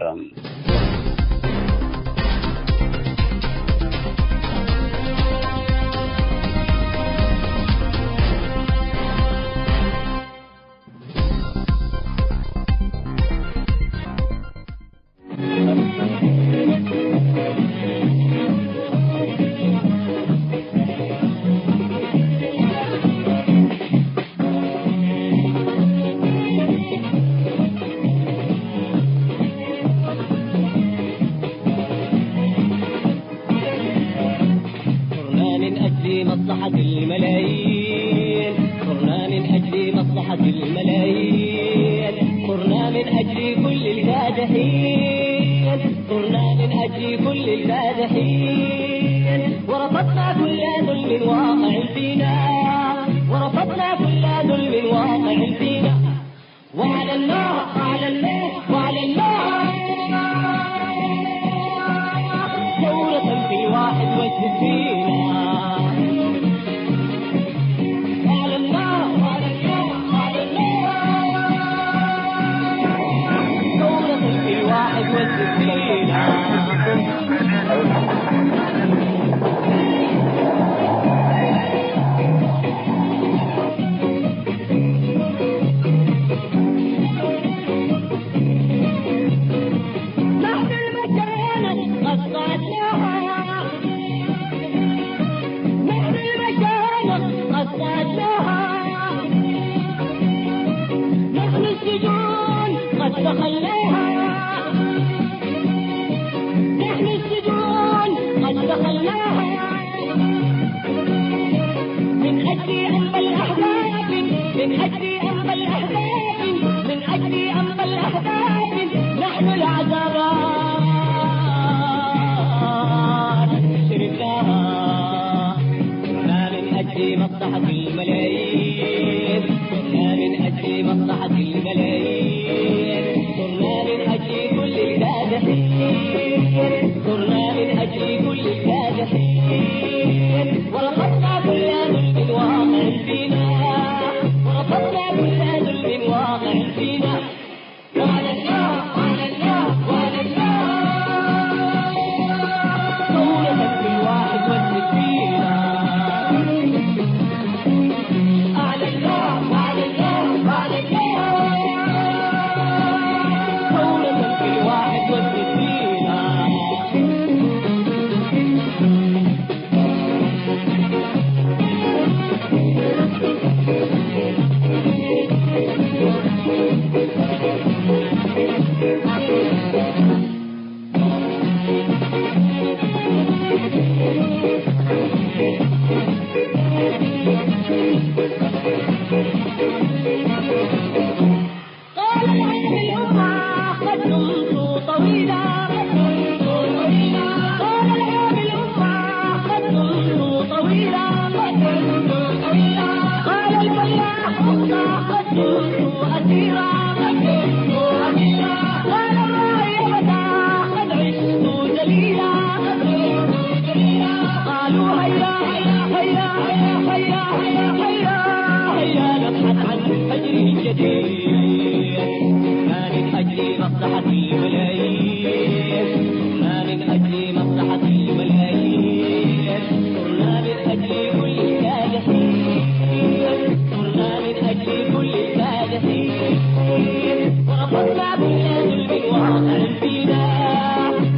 الملايين، صرنا من أجل مصلحة الملايين، صرنا من أجل كل الكادحين، صرنا من أجل كل الكادحين، ورفضنا كل ظلم واقع فينا، ورفضنا كل ظلم واقع فينا. وعلى الله، وعلى الله، وعلى الله، ثورة في واحد وستين. وعلى الله، وعلى الله، وعلى الله، ثورة في واحد وستين. نحن المشايخ قد صعدناها، نحن المشايخ قد صعدناها، نحن السجون قد دخلناها، نحن السجون قد دخلناها. من أجل أنبا الأحباب، من أجل أنبا الأحباب، من أجل أنبا الأحباب، نحن العذابات شربناها. صرنا من أجل مصلحة الملايين، صرنا من أجل مصلحة الملايين، صرنا من أجل كل الكادحين، صرنا من أجل كل الكادحين، ورفضنا كل ظلم واقع فينا، ورفضنا كل ظلم واقع فينا. وعلى الله، وعلى الله، وعلى الله، ثورة في واحد وستين. على الله، وعلى الله، وعلى الله، ثورة في واحد وستين. قال العامل أمة قد دمت طويلا، قد دمت طويلا. قال العامل أمة قد دمت طويلا، قد دمت طويلا. قال الفلاح أخطى قد دمت أسيرا، قد دمت أسيرا. قال الراعي متى قد عشت ذليلا، قد عشت ذليلا. قالوا هيا، هيا، هيا، هيا، هيا، هيا، هيا نبحث عن فجر جديد. صرنا من أجل مصلحة الملايين، صرنا من أجل مصلحة الملايين، صرنا من أجل كل الكادحين، صرنا من أجل كل الكادحين، ورفضنا كل ظلم واقع فينا،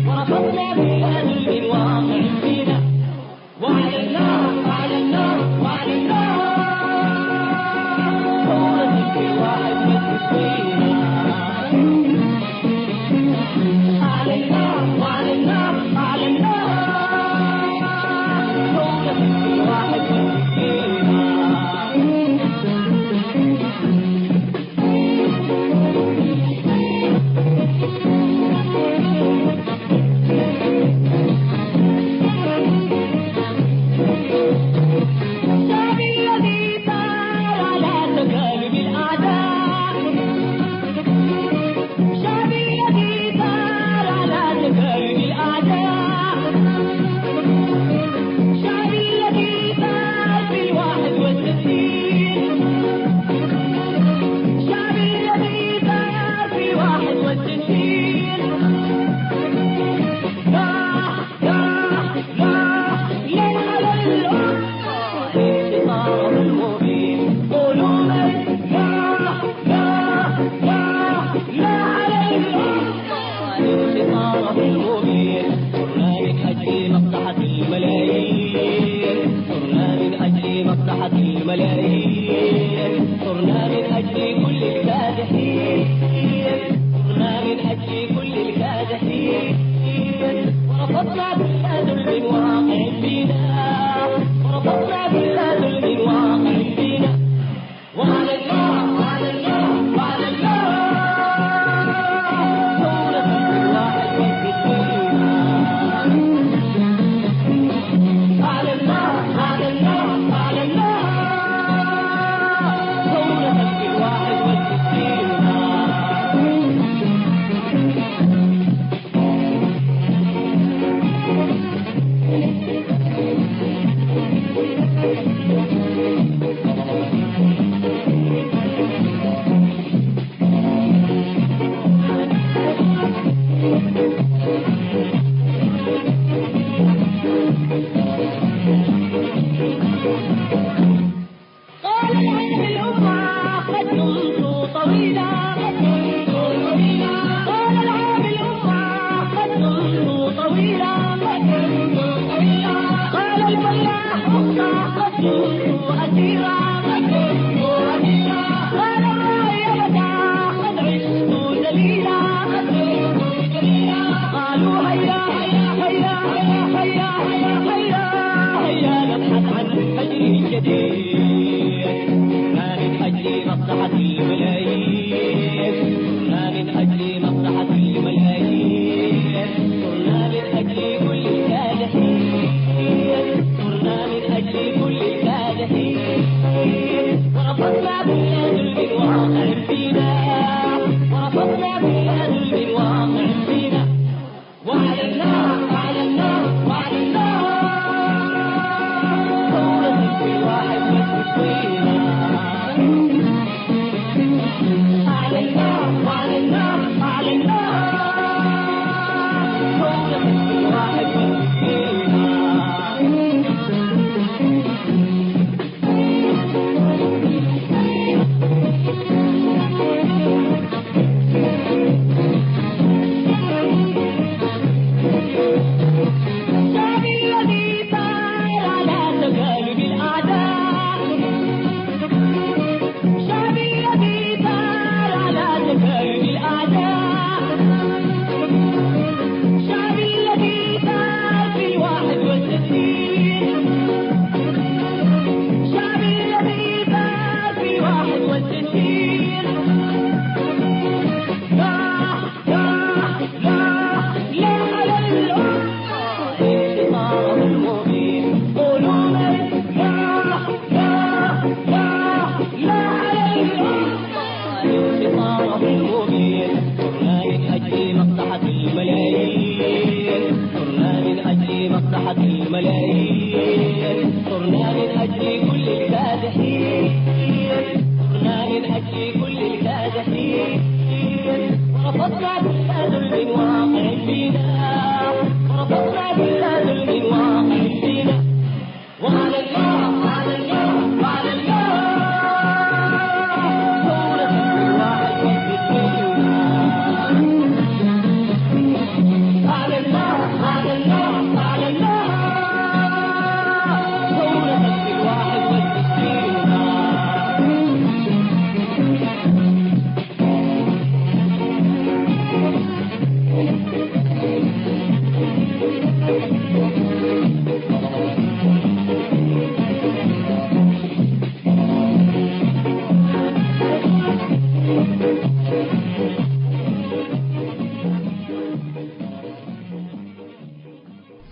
ورفضنا كل ظلم واقع فينا. وعلى النار، وعلى النار، وعلى النار، ثورة في واحد وستين. على النار، وعلى النار، وعلى النار، ثورة في واحد وستين. شعبي الذي ثار على تكالب الأعداء، شعبي الذي ثار على تكالب الأعداء، شعبي الذي ثار في الواحد وستين، شعبي الذي ثار في واحد وستين. لا، لا، لا، لا على الأمة، انتصار المبين. قولوا لي لا، لا، لا، لا على الأمة، انتصار المبين. صرنا من أجل مصلحة الملايين، صرنا من أجل مصلحة الملايين، صرنا من أجل كل الكادحين، صرنا من أجل كل الكادحين، ورفضنا كل ظلم واقع فينا، ورفضنا كل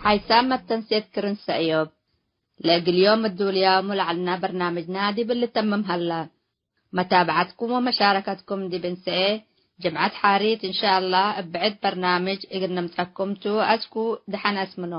ሓይሳም መተንሴት ክርን ሰእዮብ። ለእግል ዮም እዱልያሙ ለዐልና በርናምጅና ዲብ ልተምም ሀላ። መታብዐትኩም ወመሻረከትኩም ዲብ እንሰኤ ጅምዐት ሓሪት እንሻአላህ እብ ብዕድ በርናምጅ እግል ነምጸኩም ቱ። አስኩ ደሐን አስምኖ።